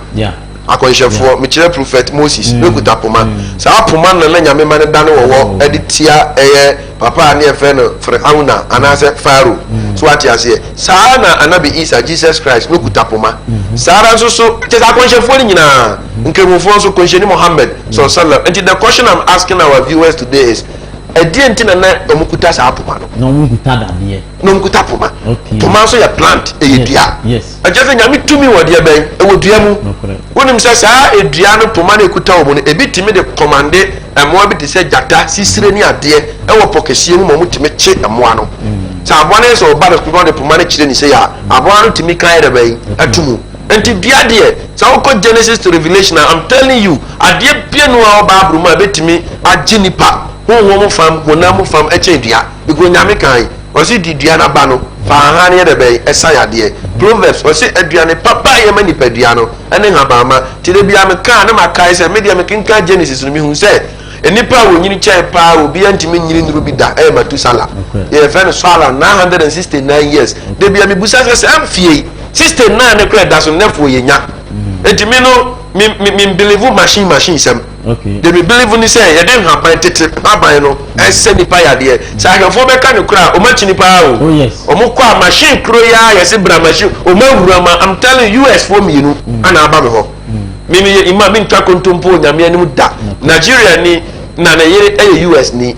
Akɔnhyɛfoɔ, mekyerɛ Prophet Moses, na okuta poma. Saa poma no na na Nyame ma no dane wɔwɔ de tia ɛyɛ papa a ne yɛfrɛ no Fir'auna anaasɛ Pharaoh. So wate aseɛ? Saa na Anabi Isa, Jesus Christ, na okuta poma. Saa ara nso so, kyerɛ sɛ akɔnhyɛfoɔ no nyinaa, Nkramofoɔ nso, Kɔnhyɛni Muhammad, sallallahu alaihi wasallam. Nti the question I'm asking our viewers today is, Ɛdeɛn nti na na wɔkuta saa poma no? Na wɔkuta dadeɛ. Na wɔkuta poma. Okay. Poma nso yɛ plant, ɛyɛ dua. Yes. Ɛkyerɛ sɛ Nyame tumi wɔ deɛ bɛn? Ɛwɔ dua mu. Nokorɛ. Wonim sɛ saa dua no poma no ɛkuta wɔ mu no, ebi tumi de kɔmande mmoa bi te sɛ gyata, sisire ne adeɛ ɛwɔ pɔ kɛseɛ mu ma wɔtumi kye mmoa no. Sɛ aboa no yɛ sɛ ɔba no so na ɔde poma no kyerɛ ne sei a, aboa no tumi ka yɛ dɛ bɛn? Ɛto mu. Nti dua deɛ, sɛ wokɔ Genesis to Revelation a, I'm telling you, adeɛ bia nu a wɔ Bible mu a ɛbɛtumi agye nipa honhom fam, honam fam ɛkyɛn dua. Because Nyame kan, ɔse di dua no aba no, fa ahan no yɛ dɛ bɛn, ɛsa yadeɛ. Proverbs, ɔse aduane papa a ɛyɛ ma nipadua no, ɛne nhabamma. Nti da biara meka a na makae sɛ, me deɛ mekenkan Genesis no, mehu sɛ, Nnipa a wɔnyini kyɛe paa a obiara ntumi nnyini nnuru bi da yɛ Matusala. Yɛfrɛ no Swala, 969 years. Da bia mebusa sɛ saa mfie yi, 69 ne kora ɛda so nnɛfoɔ yɛnya. Nti me no, me me me believe machine machine sɛm. Deɛ me believe ne sɛ yɛde nhaban tete nhaban no ɛsɛ nipa yadeɛ. Sɛ ahwɛfoɔ bɛka no kora a, wɔn akyini paa o. Wɔn kɔ a machine koro yi ara yɛse bra machine, wɔn awura ma I'm telling you US foɔ mmienu ana aba me hɔ. Me meyɛ imam mentwa kontompo wɔ Nyame anim da. Nigeria ni na ne yere yɛ US ni.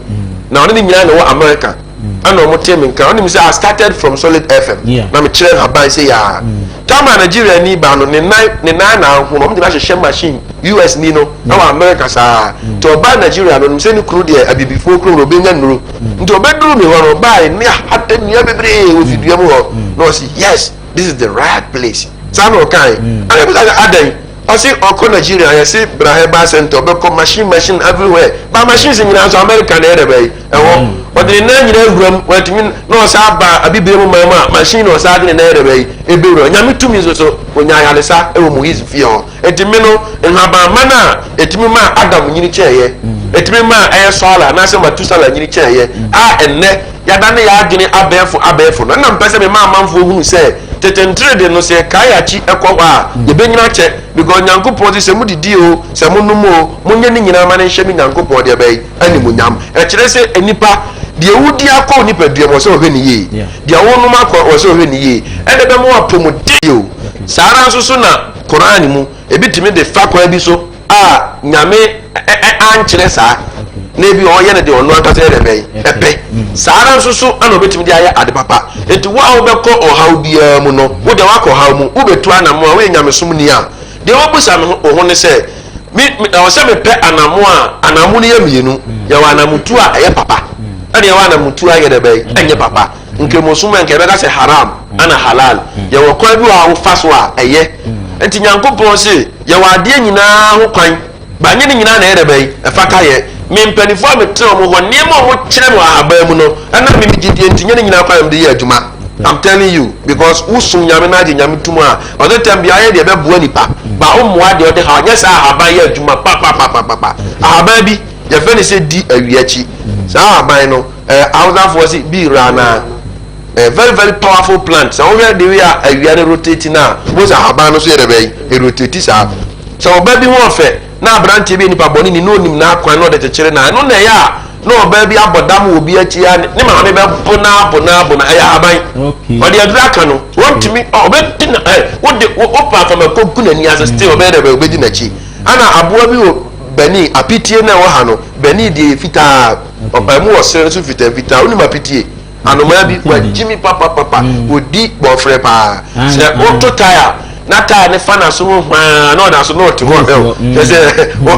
Na ɔne ne nyinaa na ɛwɔ America. Ɛna ɔmo tee me nka. Ɔnim sɛ I started from Solid FM. Na mekyerɛ nhaban sɛ yaa. Time a Nigeria ni ba no ne nan ne nan na ahono. Ɔmo de no ahyehyɛ machine US ni no ɛwɔ America saa. Nti ɔbaa Nigeria no ɔnim sɛ ne kunu deɛ abibifoɔ kurom no ɔbɛnya nnuro. Nti ɔbɛduru me hɔ no ɔbaa ne ahata nnua bebree wɔ fidua mu hɔ. Na ɔsi yes. This is the right place. Saa na ɔkae. Mm. Ɛna ebisa sɛ adɛn? Ɔse ɔkɔ Nigeria yɛse bra herbal center ɔbɛkɔ machine machine everywhere. Ba machines nyinaa nso America na ɛyɛ dɛ bɛyi ɛwɔ. Mm. Ɔde ne nan nyinaa awura mu wɔatumi na ɔsa aba abibire mu man mu a machine na ɔsa de ne nan yɛ dɛ bɛyi ebewura. Nyame tumi nso so onya ayaresa ɛwɔ Moise fie hɔ. Enti me no nhabamma no a ɛtumi maa Adam nyini kyɛɛyɛ, ɛtumi maa ɛyɛ Sala anaasɛ Matusala nyini kyɛɛyɛ a ɛnnɛ yɛadane yɛn adwene abɛɛfo abɛɛfo no, ɛna mepɛ sɛ mema amanfoɔ hunu sɛ tete nterede no sɛ yɛkae yɛn akyi kɔ hɔ a yɛbɛnyini akyɛ because Nyankopɔn se sɛ modidi o, sɛ monom o, monyɛ ne nyinaa ma no nhyɛ me Nyankopɔn deɛ bɛn? Animuonyam. Ɛkyerɛ sɛ nnipa, deɛ wodi akɔ wo nipadua mu wɔ sɛ wɔhwɛ no yie, deɛ wonom akɔ wɔ sɛ wɔhwɛ no yie, ɛna ɛbɛma wo apɔmuden o. Saa ara nso so na Qur'aan mu, ebi tumi de fa kwan bi so a Nyame ankyerɛ saa, na ebi ɔyɛ no deɛ ɔno ankasa yɛ dɛ bɛn ɛpɛ. Saa ara nso so ɛna obetumi de ayɛ ade papa. Enti wo a wobɛkɔ ɔhaw biara mu no, wo deɛ woakɔ ɔhaw mu, wobɛtu anamo a, woyɛ Nyamesom ni a, deɛ wobusa me wo ho ne sɛ, me, me, ɛwɔ sɛ mepɛ anamo a, anamo no yɛ mmienu. Yɛwɔ anamotuo a ɛyɛ papa, ɛna yɛwɔ anamotuo a ɛyɛ dɛ bɛn ɛnyɛ papa. Nkramosom a nka yɛbɛka sɛ haram ana halal. Yɛwɔ kwan bi wɔ a wofa so a ɛyɛ. Nti Nyankopɔn se yɛwɔ adeɛ nyinaa ho kwan, ba nyɛ ne nyinaa na ɛyɛ dɛ bɛn ɛfata yɛ. Me mpanimfoɔ a metena wɔn hɔ, nneɛma a wɔkyerɛ me wɔ ahaban mu no, ɛnam me me gyidie nti, nyɛ ne nyinaa kwan a mede yɛ adwuma. I'm telling you, because wosom Nyame na agye Nyame tom a, ɔde tɛm biara yɛ deɛ ɛbɛboa nipa, ba wommoa deɛ ɔde haw, nyɛ saa ahaban yɛ adwuma papapapapa. Ahaban bi, yɛfrɛ no sɛ di awia akyi. Saa ahaban no, Ɛɛ Hausafoɔ se bi rana. Ɛyɛ very very powerful plant. Sɛ wohwɛ the way a awia no rotate no a, wobɛhu sɛ ahaban no nso yɛ dɛ bɛn? Ɛrotate saa. Sɛ ɔbaa bi ho ɔfɛ na aberanteɛ bi yɛ nipa bɔne ni na ɔnim n'akwan na ɔde kyekyere no a, ɛno na ɛyɛ a na ɔbaa bi abɔ dam wɔ obi akyi a ne maame bɛbo no abo no abo no. Ɛyɛ ahaban. Ɔde aduru aka no. Wɔntumi, ɔbɛdi na ɛ wode wopa afama kɔgu n'ani ase still ɔbɛyɛ dɛ bɛn? Ɔbɛdi n'akyi. Ɛna aboa bi wɔ Benin, apitie na ɛwɔ ha no, Benin deɛ yɛ fitaa. Ɔpae mu wɔ serɛ no so fitaa fitaa. Wonim apitie? Anomaa bi, wagyimi papapapa, ɔdi bɔɔfrɛ paa. Sɛ woto tae a, na tae no fa n'aso ho hwaa na ɔda so na ɔte hɔ hwɛ wo. Kyerɛ sɛ,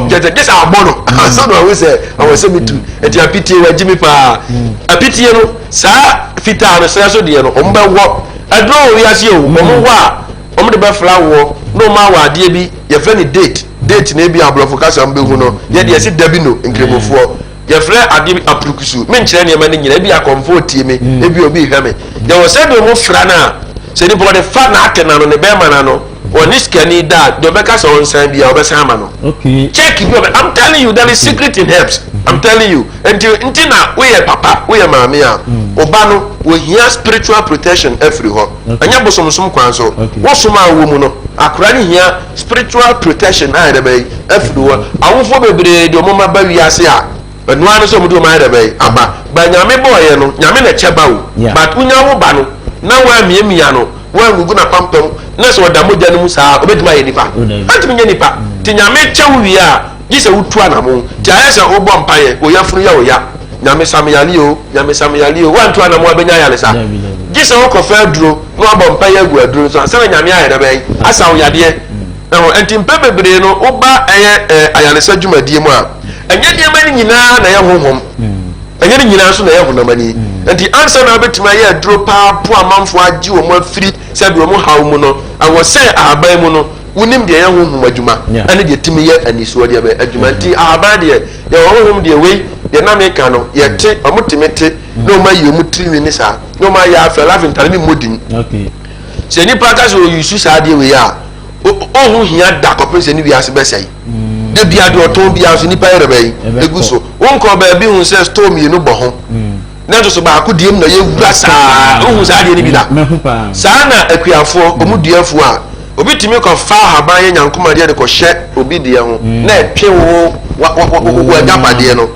kyerɛ sɛ, gye sɛ abɔ no ansa na wahu sɛ ɛwɔ sɛ metu. Nti apitie wagyimi paa. Apitie no, saa fitaa no serɛ so deɛ no, wɔbɛwɔ. Aduro wɔ wiase o, wɔwɔ a, wɔde bɛfra woɔ na wɔn awɔ adeɛ bi, yɛfrɛ no date. Date no ebi aborɔfo kasa mu bɛhu no, yɛ deɛ yɛse dabino, nkramofoɔ. Yɛfrɛ adeɛ bi apurukusu. Menkyerɛ nneɛma no nyina, ebi akɔmfoɔ retie me, ebi obi rehwɛ me. Yɛwɔ sɛdeɛ wɔn fra no a, sɛ nipa ɔde fa n'ate no ano, ne bɛrima no ano, ɔne sikani da a, deɛ ɔbɛka sɛ ɔnsan biara, ɔbɛsan ama no. Check bi ɔbɛ, I'm telling you, there is secret in herbs. I'm telling you. Nti, nti na woyɛ papa, woyɛ maame a, wo ba no, ohia spiritual protection afiri hɔ. Ɛnyɛ bosomsom kwan so. Wo som a wowɔ mu no, akwadaa no hia spiritual protection ayɛ dɛ bɛyi afiri hɔ. Awofoɔ bebree de wɔn mma ba wiase a, ɛno ara ne sɛ wɔde wɔn ayɛ dɛ bɛyi aba. Ba Nyame bɔɔyɛ no, Nyame na ɛkyɛ ba o. But wonya wo ba no, na woamiamia no, woangugu n'apampam, na sɛ ɔda mogya no mu saa a, ɔbɛtumi ayɛ nipa? Ɔntumi nyɛ nipa. Nti Nyame kyɛ wo wie a, gye sɛ wotu anamon. Nti ayɛ sɛ wobɔ mpaeɛ, wo yafunu yɛ wo ya, Nyame sa me yare o, Nyame sa me yare o, woantu anamon a wobɛnya ayaresa? Gye sɛ wokɔfa aduro na wabɔ mpaeɛ agu aduro no so ansa na Nyame ayɛ dɛ bɛn? Asa wo yadeɛ. Ɛho nti mpɛ bebree no woba ɛyɛ ɛ ayaresa dwumadie mu a, ɛnyɛ nneɛma no nyinaa na ɛyɛ honhom, ɛnyɛ ne nyinaa nso na ɛyɛ honam ani. Nti ansa na wobɛtumi ayɛ aduro paa po amanfoɔ agye wɔn afiri sɛdeɛ wɔn haw mu no, ɛwɔ sɛ ahaban mu no wonim deɛ ɛyɛ honhom adwuma ɛne deɛ tumi yɛ anisoɔ deɛ bɛ adwuma. Nti ahaban deɛ yɛwɔ honhom deɛ wei deɛ na meka no yɛte wɔn tumi te na wɔn ayi wɔn tirinwi ne saa na wɔn ayɛ afɛ lafi ntare mi mmɔ din. Sɛ nipa ka sɛ ɔyusu saa adeɛ wei a, ɔho hia da kɔpem sɛ ne wiase bɛsɛe. Da bia deɛ ɔtɔn biara nso nipa yɛrɛ bɛyi egu so. Wonkɔ baabi hu sɛ store mmienu bɔ ho. Na nso so baako deɛ mu na yɛwura saa. Wohu saa adeɛ no bi da? Saa na akuafoɔ, wɔn dua afuo a, Obi tumi kɔ fa ahaban yɛ nyankoma deɛ de kɔ hyɛ obi deɛ ho mm. na ɛtwe wo wo agyapadeɛ no.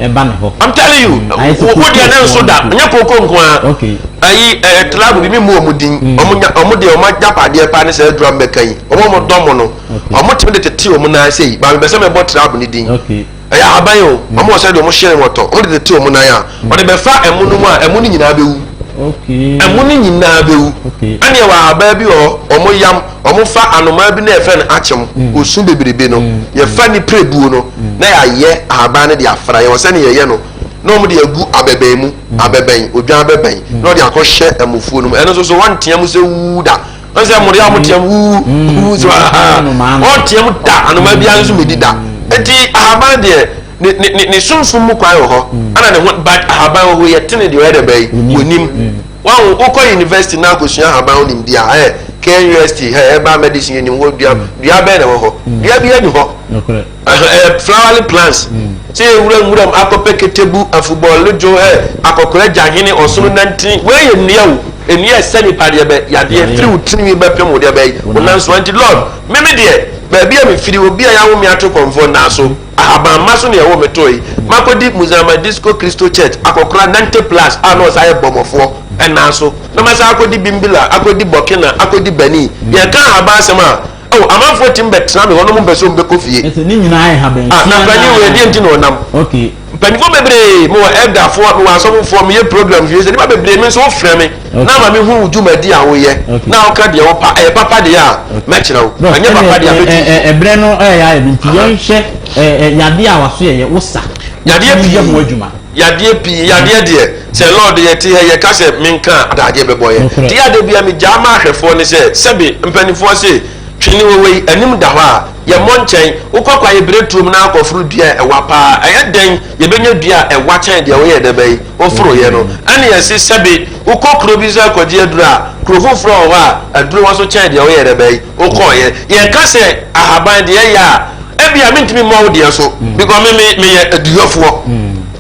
I'm telling you, mm. wo deɛ ne nso da, nyɛ koko nko ara. Ayi ɛɛ tribe bi mi mu wɔn din, wɔn nya wɔn deɛ wɔn agyapadeɛ paa ne sɛ adura mbɛka yi, wɔn wɔn dɔm no, wɔn tumi de tete wɔn nan ase yi, maame bɛ sɛ mɛ bɔ tribe ne din. Ɛyɛ ahaban o, wɔn wɔ sɛdeɛ wɔn hyɛn wɔn tɔ, wɔn de tete wɔn nan a, wɔde bɛfa ɛmo no mu a, ɛmo no nyinaa bɛwu. Ɛmo no nyinaa bɛwu. Ɛne ɛwɔ ahaban bi wɔ hɔ, wɔn yam, wɔn fa anomaa bi na yɛfrɛ no akyem, mm. osu bebrebe no, mm. yɛfa ne pirebuo no, mm. na yɛayɛ ahaban no de afra, yɛwɔ sɛne yɛyɛ no, na wɔn de agu abɛbɛn mu, abɛbɛn, odwan abɛbɛn, na wɔde akɔhyɛ ɛmofuo no mu. Ɛno nso so wɔntea mu sɛ wuu da. Wɔn sɛ mmɔde a wɔteɛ mu wuu wuu so wɔteɛ mu da anoma biara nso medi da. Nti ahaban deɛ ne ne ne ne sunsun mu kwan wɔ hɔ ɛna ne ho but ahaban wɔ hɔ yɛ tene deɛ ɔyɛ dɛ bɛyi wɔnim. Wɔn wokɔ university na akosua ahaban ho nimdeɛ a ɛ KNUST ɛ herbal medicine yɛ nim hɔ dua dua bɛn na ɛwɔ hɔ dua bi ɛni hɔ. Ɛɛ flowering plants sɛ yɛwura nwura mu akɔpɛ ketebu afubɔledwo ɛ akɔkora gyahene ɔsono nantini wei yɛ nnua o nnua ɛsɛ nipa deɛ bɛ yadeɛ firi wo tirinwi bɛpem wo deɛ bɛ wo nan so nti lord meme deɛ baabi a mefiri obi a yɛawo me ato kɔmfoɔ nna so ahaban ma so ne ɛwɔ me too yi makɔdi Muzama Disco Christo Church akɔkora 90 plus a na ɔsa yɛ bɔmmɔfoɔ ɛnna so na masa akɔdi Bimbila akɔdi Burkina akɔdi Benin yɛka ahaban asɛm a Oh, amanfoɔ tumi bɛtena me hɔ na wɔn mpɛ sɛ wɔn bɛkɔ fie. Ɛsɛ ne nyinaa yɛ haban. Ah, na mpanyin wɔ ɛdeɛ nti na ɔnam. Okay. Mpanyinfoɔ bebree, mewɔ elderfoɔ, mewɔ asɔfofoɔ, meyɛ program fie sɛ nipa bebree me nso wofrɛ me na ama me hu wo dwumadi a woyɛ na woka deɛ wopa ɛyɛ papa deɛ a mɛkyerɛ wo ɛnyɛ papa deɛ a mɛtu wo. Ɛbrɛ no ɛyɛ ayɛ bi nti yɛnhwɛ yadeɛ a waso yɛyɛ wo sa. Yadeɛ pii. Yɛ ho adwuma. Yadeɛ pii, yadeɛ deɛ, sɛ Lord yɛte ha yɛka sɛ menka a, adagyeɛ bɛbɔ yɛn. Nti yɛ a da biara megyaa ma ahwɛfoɔ ne sɛ, sɛbe mpaninfoɔ se, twene wɔ wei, anim da hɔ a, yɛmmɔ nkyɛn. Wokɔ kwaeɛ berɛ turom na akɔforo dua a ɛwa paa, ɛyɛ dɛn yɛbɛnya dua a ɛwa kyɛn deɛ woyɛɛ dɛ bɛn, woforoeɛ no. Ɛne yɛse, sɛbe wokɔ kuro bi so akɔgye aduro a, kuro foforɔ wɔ hɔ a, aduro wɔ so kyɛn deɛ woyɛɛ dɛ bɛn, wokɔeɛ. Yɛka sɛ ahaban deɛ ɛyɛ a, Ebia mentumi mmɔ wo deɛ so because me me meyɛ aduyɔfoɔ.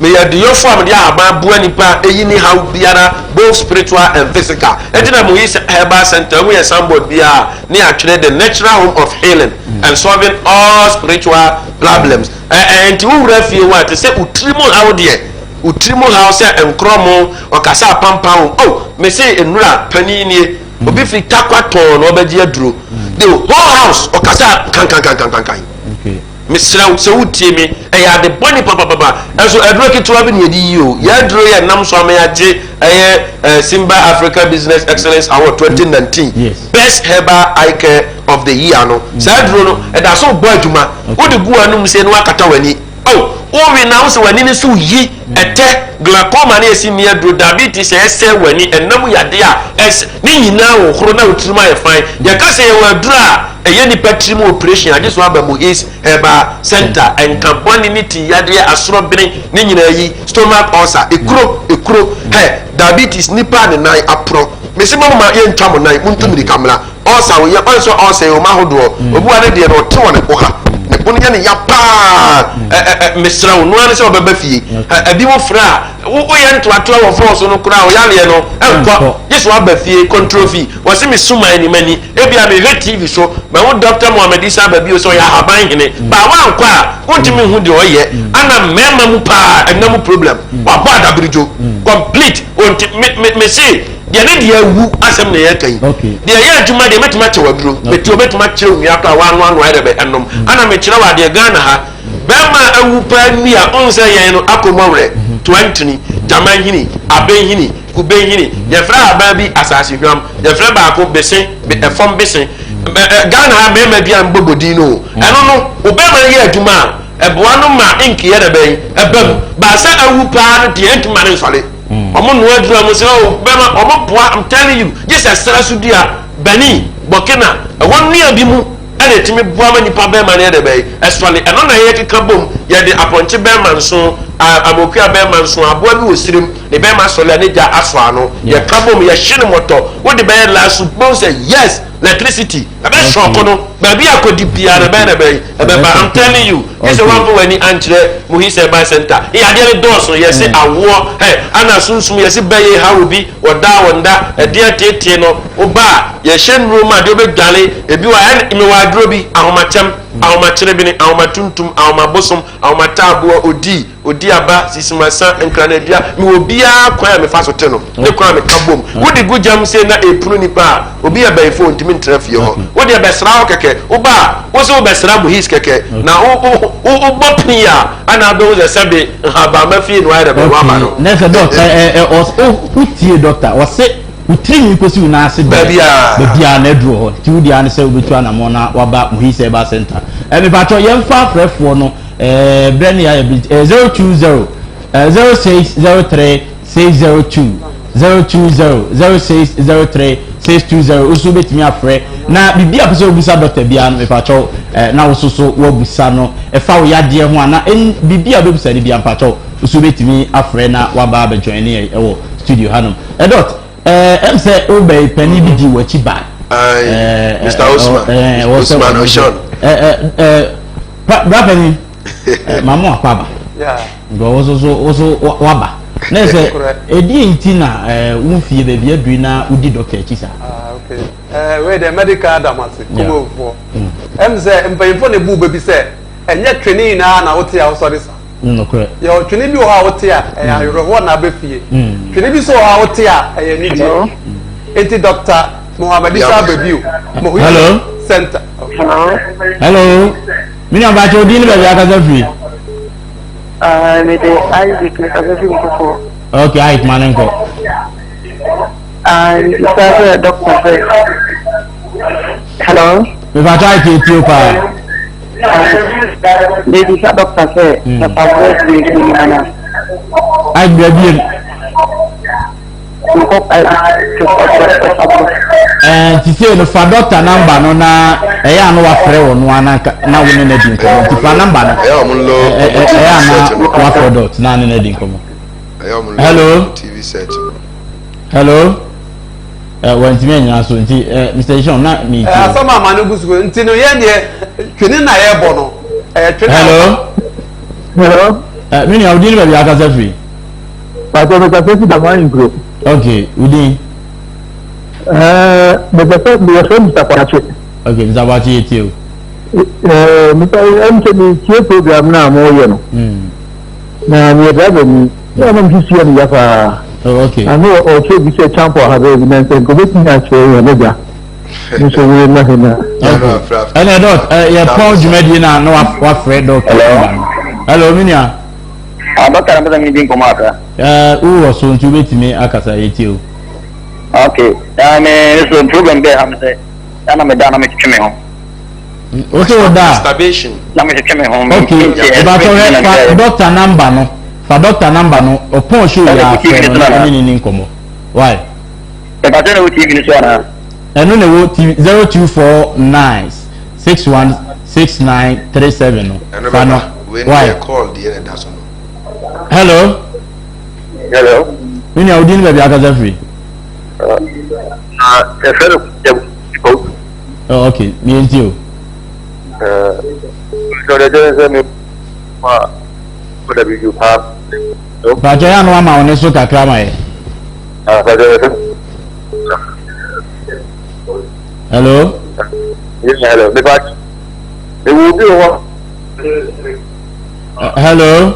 Meyɛ aduyɔfo a mede ahaban boa nnipa eyi ne haw biara both spiritual and physical. Enti na Moyis Herbal Center wohu yɛ signboard biara ne yɛatwerɛ the natural home of healing and solving all spiritual problems. Ɛ ɛ enti wo wura fie hɔ a te sɛ wo tiri mu haw deɛ wo tiri mu haw sɛ nkorɔmo ɔkasa apampan wo oh mese nnura panin nie obi firi Tarkwa tɔn na ɔbɛgye aduro the whole house ɔkasa kankankankankan. Okay. Mesrɛ wo sɛ wotie me, ɛyɛ ade bɔne papapapa. Ɛnso aduro ketewa bi na yɛde yi o. Yɛn aduro yɛ nam so ama yɛagye ɛyɛ eh, Simba Africa Business Excellence Award 2019 Yes. Best Herbal Eye Care of the Year no. Saa aduro no, ɛda so bɔ adwuma. Wode gu w'anom sei na woakata w'ani. Oh, wowe na wo sɛ w'ani no so yi ɛtɛ, glaucoma ne ɛsi nni aduro, diabetes a ɛsɛe w'ani, ɛnam yadeɛ a ɛs ne nyinaa hohoro na wo tirim ayɛ fine. Yɛka sɛ yɛwɔ aduro a ɛyɛ nipa tirim operation agye so aba Muhis Herbal Center, nka bɔne ne ti yadeɛ, asorɔbene ne nyinaa yi, stomach ulcer, ekuro, ekuro, hɛ, diabetes, nipa a ne nan aporɔ. Mese mo mma yɛntwa mo nan, montu mirika mmra. Ulcer wo yɛ, ɔn sɛ ulcer yɛ wɔn ahodoɔ, obi wa ne deɛ no ɔte wɔ ne bo ha, ne bo no yɛ ne ya paa, ɛ ɛ ɛ mesrɛ wo, noa ne sɛ ɔbɛba fie, ɛ ɛbi wo frɛ a, wo woyɛ ntoatoa wɔ phone so no koraa wo yareɛ no ɛnkɔ, gye sɛ waba fie, control fee, wɔse me suman ne m'ani. Ebia mehwɛ TV so, mahu Dɔkta Mohammed Issa Babio sɛ ɔyɛ ahaban hene, but woankɔ a, wontumi nhu deɛ ɔyɛ. Ana mmarima mu paa, ɛnna mu problem. Wabɔ adabirigyo, complete. Ɔnti, me, me, me se, deɛ ne deɛ awu asɛm na yɛreka yi. Deɛ ɛyɛ adwuma deɛ, mɛtumi akyɛ waduro. Mete hɔ, mɛtumi akyerɛ onua koraa, wanoanoa ayɛ dɛ bɛ ɛnom. Ana mekyerɛ wo adeɛ, Ghana ha, bɛrima a awu paa nni a, wohu sɛ yɛn no, akɔ mu awerɛ, toa ntini, gyama nhini, abɛ nhini, Kube nhini, yɛfrɛ ahaban bi asase hwam, yɛfrɛ baako bese, be, ɛfam bese. Ɛ, ɛ, Ghana ha mmarima bi a mbɔbɔ din no o. Ɛno no, wo bɛrima no yɛ adwuma a, ɛboa no ma ink yɛ dɛ bɛn, ɛba mu. Baasa awu paa no deɛ, ɛntumi ma no nsɔre. Wɔn noa aduru a, wɔn sɛ, oh, bɛrima, wɔn boa, I'm telling you, gye sɛ serɛ so dua, Benin, Burkina, ɛhɔ nnua bi mu ɛna ɛtumi boa ma nipa bɛrima no yɛ dɛ bɛn, ɛsɔre. Ɛno na yɛkeka bom, yɛde apɔnkye bɛrima nso, amokua bɛrima nso, aboa bi wɔ sirem. Ne bɛɛma sɔre a ne gya asɔ ano. Yɛ ka bom yɛ hye no mɔtɔ. Wo de bɛyɛ last soup bohu sɛ yes electricity ɛbɛ shock no baabi a kɔdi biara no ɛbɛyɛ na ɛbɛyɛ ɛbɛba I'm telling you gye sɛ wamfa w'ani ankyerɛ Muhis Herbal Center yɛ adeɛ no dɔɔso yɛ se awoɔ hɛ ana sunsum yɛ se bɛyɛ ha obi wɔda wɔnda ɛdeɛ tietie no wo ba a yɛ hyɛ nnuro ma adeɛ wobɛdwale ebi wɔ ɛn mewɔ aduro bi ahomakyɛm ahomakyerebene ahomatuntum ahomabosom ahomataaboɔ odi Odi aba, sisimasa, nkranadua, mewɔ obiara kwan a mefa so te no, ne kwan a meka bom. Wode gu gyam sei na ɛpunu nipa a, obi yɛ bɛyifo ɔntumi ntra fie hɔ. Wo deɛ bɛsra hɔ kɛkɛ, woba a, wo se wobɛsra Muhis kɛkɛ, na wo wo wo wobɔ pini a, ana wobɛhu sɛ sɛbe nhabamma fie na wayɛ dɛ bɛ woaba no. Na sɛ dɔk ɛ ɛ ɔs o wotie dɔkta ɔse wo tiri nwi kɔsi wo nan ase deɛ Baabiara. baabiara na aduru hɔ nti wo deɛ ara ne sɛ wobɛtu anamɔn na waba Muhis Herbal Center. Ɛ mepakyɛw yɛmfa afrɛfoɔ no Eh, berɛ ne yɛayɛ bi eh, 020 eh, 0603 602 020 0603 620 woso wobɛtumi afrɛ na biribi a pɛ sɛ wobusa dɔkta biara no mepakyɛw eh, na woso so woabusa no ɛfa wo yadeɛ ho ana biribi a wobɛbusa no biara mepakyɛw woso wobɛtumi afrɛ na woaba abɛjoin ne yɛn ɛwɔ studio hanom ɛdɔt eh, ɛm sɛ wobɛyi panin bi di w'akyi ba eh, Mr. Osman Osman Oshon Bra panyin, ma mo akɔ aba. Nka wo so so wo so waba. Na sɛ ɛdeɛ nti na wo mfie baabi aduri na wodi dɔkta akyi saa. Ah, okay. Eh, wei deɛ medical adam ase, kumafoɔ. Ɛm sɛ mpanyinfoɔ na ebu baabi sɛ ɛnyɛ twene nyinaa na wote a wosɔre sa. Nokorɛ. Yɛwɔ twene bi wɔ hɔ a wote a ɛyɛ awerɛhoɔ na abɛ fie. Twene bi nso wɔ hɔ a wote a ɛyɛ anigyeɛ. Enti Dɔkta Mohammed Issa Ababiu, Mohibi Center. Hello. Hello. Me nua baakyɛ odin ne baabi akasa firi. Ah, me de Isaac me kasa firi Nkoko. Okay, Isaac ma ne nkɔ. Ah, me bisa sɛ doctor sɛ. Hello. Me baakyɛ Isaac etie paa. Me bisa doctor sɛ papa bɔ firi firi mu ana. Isaac baabi yɛ. Nti sei no fa dɔkta namba no na ɛyɛ a na wafrɛ wɔ no ana na wo ne no adi nkɔmmɔ nti fa namba no ɛyɛ a na wafrɛ dɔt na ne no adi nkɔmmɔ. Hello. Hello. Wantumi anyina so nti Mr. Ishon na mi ti. Asɛm a ma no gu so nti no yɛn deɛ twene na yɛbɔ no ɛyɛ twene. Hello. Hello. Ɛ me nua wo din ne baabi akasa firi. Pàtó mi kasa fi dàmú ayinkuro. Ok wo din. Ɛɛ mepɛ sɛ meyɛ fɛ Mr. Kwakye. Ok Mr. Kwakye yɛ tie o. Ɛɛ mepɛ ɛm sɛ mi tie program naa mo yɛ no. Na meyɛ driver ni. Ɛna na mi sisi yɛ mi ya paa. Oh, ok. Ano ɔkyerɛ bi sɛ champo ahabɛ bi na nsɛ nka obetumi akyerɛ yɛn ne gya. Nso wei na hena. Ɛnna dɔk yɛ pɔn dwumadie na na wafrɛ dɔk. Hello. Hello mi nua. Ah, dɔkta na mpɛ sɛ mi di nkɔmɔ akra. Ɛɛ wowɔ so nti wobɛtumi akasa yɛ tie o. Ok, ɛɛ me nso problem bɛɛ ha mi sɛ ɛna me da na me twetwe me ho. O sɛ wo da. Masturbation. Na me twetwe me ho. Ok, ìbàtɔ hɛ fa dɔkta namba no fa dɔkta namba no ɔpɔn show yɛ afrɛ no na ɔne ne ni nkɔmɔ. Why? Ìbàtɔ na ɛwɔ TV no so anaa? Ɛno na ɛwɔ TV 0249 61 69 37 no. Fa no. Why? Hello. Hello. Me nua wodi ne baabi akasa firi. Na ɛfɛ no yɛ Oh, okay. Me nti o. Sɔrɔ jɛ sɛ mi ma o da bi ju paa. Bàjẹ́ yà ni wàá ma wọn so kakra ma yɛ. Hello. Hello. Ewu bi wɔ. Hello.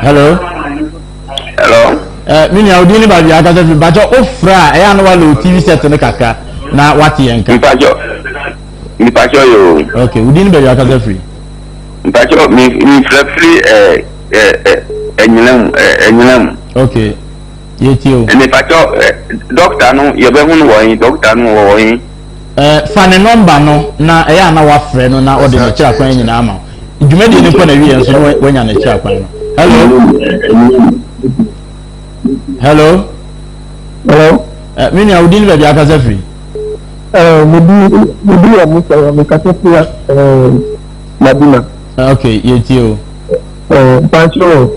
Hello. Hello. Eh, mi nua odi ne baabi akasa fi bàjẹ́ o fura a ɛyà ni wà lò TV set ne kakra na wate yɛn nka. Mpatsɔ mpatsɔ yoo. Ok, odi ne baabi akasa firi. Mpatsɔ mi mi fira firi ɛɛ ɛɛ ɛnyina mu ɛnyina mu. Ok, yɛ tie o. Mpatsɔ ɛ dɔkta no yɛ bɛ hu no wɔ he dɔkta no wɔ wɔ he. Ɛɛ fa ne nɔmba no na ɛyɛ a na wafrɛ no na ɔde n'akyiri akwan nyinaa ama wo. Dwumadie no kɔ na wieɛ nso na wanya n'akyiri akwan no. Hello. Hello. Hello. Ɛ me nua wo din ne baabi akasa firi. Ɛɛ me di me di wɔ Musa wɔ me kasa firi ɛɛ Madina. Ok yɛ tie o. Ɛɛ mpatsɔ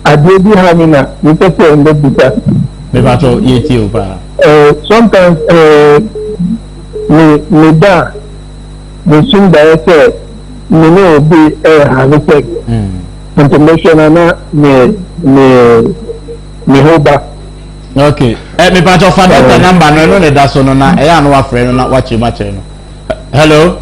adeɛ bi ha mi na mi pɛ sɛ mbɛ bisa. Mepatsɔ yɛ tie o paa. Ɛɛ sometimes ɛɛ me me da a me sum daeɛ sɛ me ne obi ɛɛ have sex. Nti mehwɛ na na me me me ho ba. Ok ɛ mepatsɔ fa dɔkta namba no ɛno na ɛda so no na ɛyɛ a na wafrɛ no na wakyerɛ mu akyerɛ no. Hello.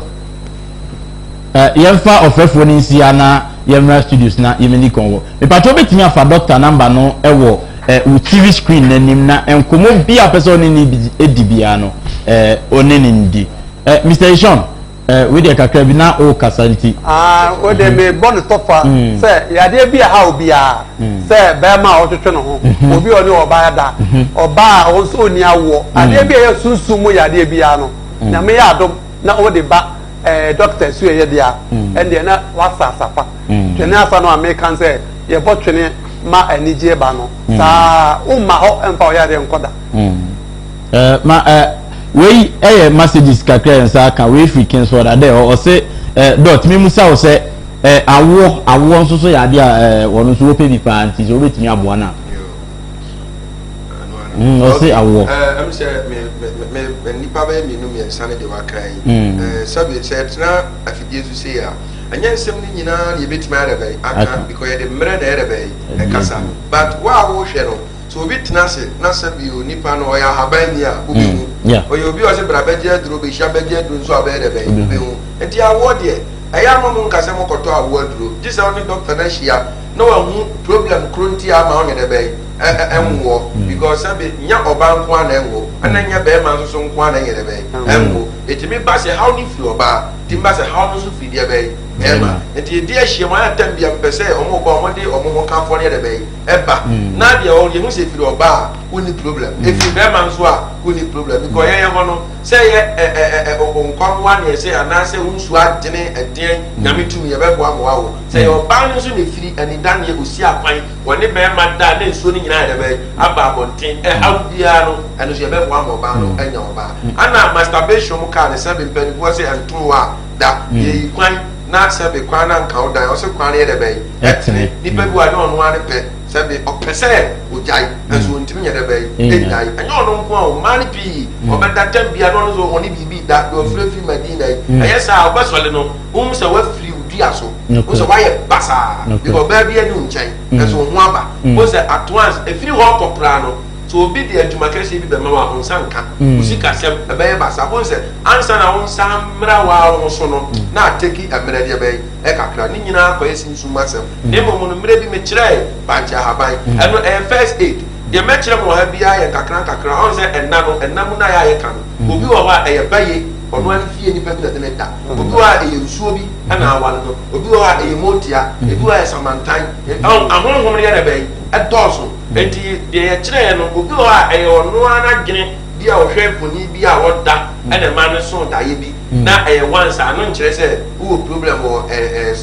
Ɛ yɛmfa ɔfrɛfoɔ no nsia na yɛmmra studios na yɛmmɛdi kɔn wɔ. Mepakyɛ wobɛtumi afa doctor number no wɔ ɛ wo TV screen no anim na nkɔmmɔ bi a pɛ sɛ ɔne ne di biara no ɛ ɔne ne ndi. Ɛ Mr. Ishon, ɛ wei deɛ kakra bi na ɔrekasa nti. Ah, wo de me bɔ no tɔfa mm. sɛ yadeɛ bi a ha obiara mm. sɛ bɛrima a ɔtwetwe ne ho mm-hmm. obi a ɔne ɔbaa da mm-hmm. ɔbaa a ɔno nso ɔnni awoɔ mm. adeɛ bi a ɛyɛ sunsum mu yadeɛ biara no nyame yɛ adom na ɔde ba ɛɛ dɔkta su ɛyɛ deɛ mm. ɛndeɛ na wasa asafa mm. twene asa no a meka sɛ yɛbɔ twene ma anigyeɛ ba no mm. saa womma hɔ mfa ɔyɛ adeɛ nkɔ da eh, ma eh, wei ɛyɛ messages kakra yɛn nsa aka wei firi kingsford adɛ ɔse eh, dɔt mi musa wo sɛ eh, awoɔ awoɔ nso so yɛ adeɛ a eh, wɔn nso wɔpɛ bi paa nti sɛ wobɛtumi aboa no a Mm, ɔse awoɔ. Ɛm sɛ me me me nnipa bɛyɛ mmienu mmiɛnsa ne deɛ waka yi. Sɛbi sɛ ɛtena afidie so sei a, ɛnyɛ nsɛm no nyinaa na yɛbɛtumi ayɛ dɛ aka because yɛde mmerɛ na ɛyɛ dɛ ɛkasa. But wo a wohwɛ no, sɛ obi tena ase na sɛbi o nipa no ɔyɛ ahaban ni a, wobɛhu. Ɔyɛ obi a ɔse bra bɛgye aduro, bɛhyia bɛgye aduro nso a bɛyɛ dɛ wobɛhu. Nti awoɔ deɛ, ɛyɛ ama mo nka sɛ mokɔtɔ awoɔ aduro. Gye sɛ wo ne doctor no ahyia na wahu problem koro nti a ama wonyɛ dɛ bɛn. ɛnwoɔ because sɛbi nyɛ ɔbaa nko ara na ɛnwo ɛna nyɛ bɛrima nso so nko ara na ɛnyɛ dɛ bɛn ɛnwo ɛtumi ba sɛ haw no firi ɔbaa ɛtumi ba sɛ haw no nso firi deɛ bɛn bɛrima nti yɛdi ahyia mu ayɛ tɛm bia mpɛ sɛ ɔmo ba ɔmo de ɔmo ho kafoɔ no yɛ dɛ bɛn ɛba na deɛ ɔ yɛhu sɛ firi ɔbaa a wonni problem ɛfiri bɛrima nso a wonni problem because yɛyɛ hɔ no sɛ yɛ ɛ ɛ ɛ nkwamoa ne ɛsɛ anaasɛ wo nsuo adene ɛdeɛn nyame tumi yɛbɛboa ma wawo sɛ yɛ ɔbaa no nso na ɛfiri anidaneɛ ɔsi akwan Wɔne barima da a na nsuo no nyinaa ayɛ dɛ bɛn? Aba abɔnten. Ɛhaw biara no, ɛno nso yɛbɛboa ma ɔbaa no anya ɔbaa. Ana masturbation mu kaa no sɛbe mpanimfoɔ se ɛntoo hɔ a da. Yɛyi kwan na sɛbe kwan no anka wo dan. Ɔse kwan no yɛ dɛ bɛn? Ɛtene. Nipa bi wɔ hɔ a ɛnyɛ ɔno ara ne pɛ. Sɛbe ɔpɛ sɛ ɔgyae nanso ɔntumi nyɛ dɛ bɛn? Ɛnnyae. Ɛnyɛ ɔno nko ara o, mmaa no pii ɔbɛda tam biara na ɔno nso ɔne biribi da. Deɛ ɔfiri afiri Madina yi. Ɛyɛ saa a wobɛsɔre no, wohu sɛ woafiri wo. dua so. Wo sɛ woayɛ basaa because ɔbaa bi ani wo nkyɛn ɛso wo ho aba. Wo sɛ at once ɛfiri hɔ kɔ koraa no, sɛ obi de adwuma kɛseɛ bi bɛma wo a, wo nsa nka. Wo sikasɛm ɛbɛyɛ basaa. Wo sɛ ansa na wo nsa mmra wo ho so no, na ateki mmerɛ deɛ bɛyɛ ɛkakra. Ne nyinaa kɔyɛ sunsum asɛm. Na mmom no, mmerɛ bi mekyerɛɛ bankye ahaban, ɛno ɛyɛ first aid. Deɛ mɛkyerɛ mo wɔ ha biara yɛ nkakra nkakra. Ɔn sɛ ɛna no, ɛna mu no a yɛ a yɛka no, obi wɔ hɔ a ɛyɛ baye, ɔno ara ne fie nipa bi na ɛde no da. Obi wɔ hɔ a ɛyɛ nsuo bi na aware no, obi wɔ hɔ a ɛyɛ motia, ebi wɔ hɔ a ɛyɛ samantan. Ɔn ahonhom no yɛ dɛ bɛn? Ɛdɔɔso. Enti deɛ yɛkyerɛɛ no, obi wɔ hɔ a ɛyɛ ɔno ara n'adwene bi a ɔhwɛ mfoni bi a ɔda ɛna ɛma no so daeɛ bi na ɛyɛ once a, no nkyerɛ sɛ wowɔ problem wɔ ɛ ɛ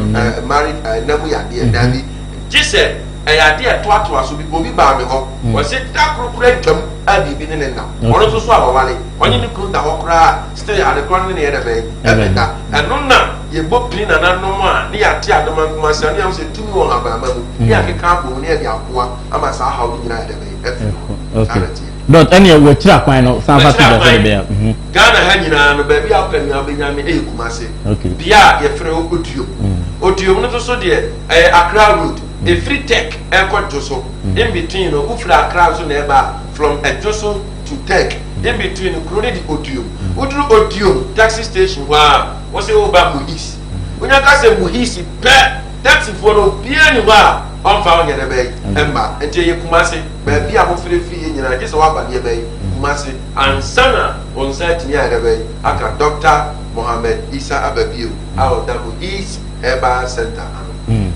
ɛ married ɛna mu yadeɛ, daabi. Gye sɛ ɛyɛ adeɛ a ɛtoatoa so bi. Obi baa me hɔ, ɔse da koro koraa ntwam a biribi ne ne nna. Ɔno nso so a waware, ɔne ne kunu da hɔ koraa a, still ade korɔ no ne ne yɛ dɛ bɛn? Ɛbɛda. Ɛno na yɛbɔ pini nananom a ne yɛate adomankoma ase a ne yɛahu sɛ tumi wɔ nhabamma mu, ne yɛakeka abɔ mu ne yɛde aboa ama saa haw no nyinaa ayɛ dɛ bɛn? Afiri hɔ. Saa na ɛteɛ. Dot, ɛneɛ wakyiri akwan no san fa to dwa sɛdeɛ ɛbɛyɛ a. Ghana ha nyinaa no, baabi a wopɛ me a wobɛnya me ɛyɛ Kumasi. Bea a yɛfrɛ hɔ Oduom. Oduom no nso so deɛ, ɛyɛ Accra road. Ɛfiri Tech ɛrekɔ Dwoso. In between no, wofiri Accra nso na ɛreba a, from Dwoso to Tech, in between no, kuro no de Oduom. Woduru Oduom taxi station hɔ a, wose woreba Muhis. Wonya ka sɛ Muhis pɛ, taxifoɔ no obiara nni hɔ a ɔmfa wo nyɛ dɛ bɛn mma. Nti ɛyɛ Kumasi. Baabi a mofiri firiiɛ nyinaa, gye sɛ woaba deɛ bɛn? Kumasi. Ansa na wo nsa atumi ayɛ dɛ bɛn aka Dɔkta Mohammed Issa Ababio a ɔda Muhis Herbal Centre ano.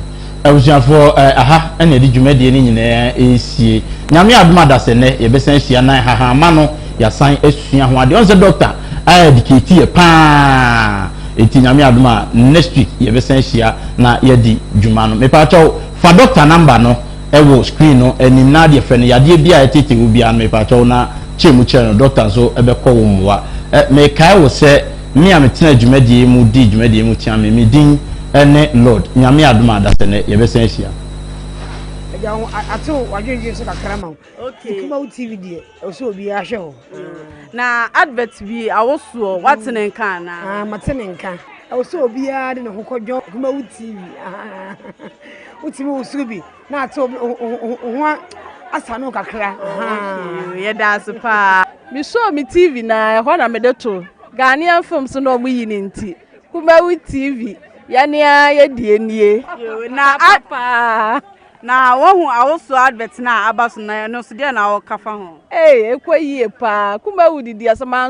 Abusuafoɔ, aha na yɛde dwumadie no nyinaa resie. Nyame adom a dasɛ nnɛ yɛbɛsan ahyia na nhahamma no yɛasan asua ho adeɛ. Ɔn sɛ Dɔkta a educate yɛ paa. Enti Nyame adom a next week yɛbɛsan ahyia na yɛadi dwuma no. Mepaakyɛw fa Dɔkta number no wɔ screen no anim na adeɛ frɛ no yadeɛ biara a ɛtete wo biara no mepaakyɛw na kyerɛ mu kyerɛ no doctor nso bɛkɔ wo mmoa. Mekae wo sɛ me a metena dwumadie yi mu dii dwumadie yi mu tia me, me din ne Lord. Nyame adom a dasɛ nnɛ yɛbɛsan ahyia. Agya wo atew wadwendwen so kakra ma wo. Okay. Kumawu TV deɛ ɛwɔ sɛ obiara hwɛ hɔ. Na advert bi awosoɔ wate ne nka anaa? Ah, mate ne nka. Ɛwɔ sɛ obiara de ne ho kɔdwɔn Kumawu TV. Wotumi wosow bi na ate wo ho asa no kakra. Yɛda ase paa. Mesɔɔ me TV na ɛhɔ na mede to Ghanaian films na ɔmo yi ne nti Kumawu TV yɛne ara yɛdie nie. Na paa. Na woahu awosoɔ advert no a aba so no, ɛno nso deɛ na woka fa ho? Ee, ɛkɔ yie paa. Kumawu didi asɛm anso.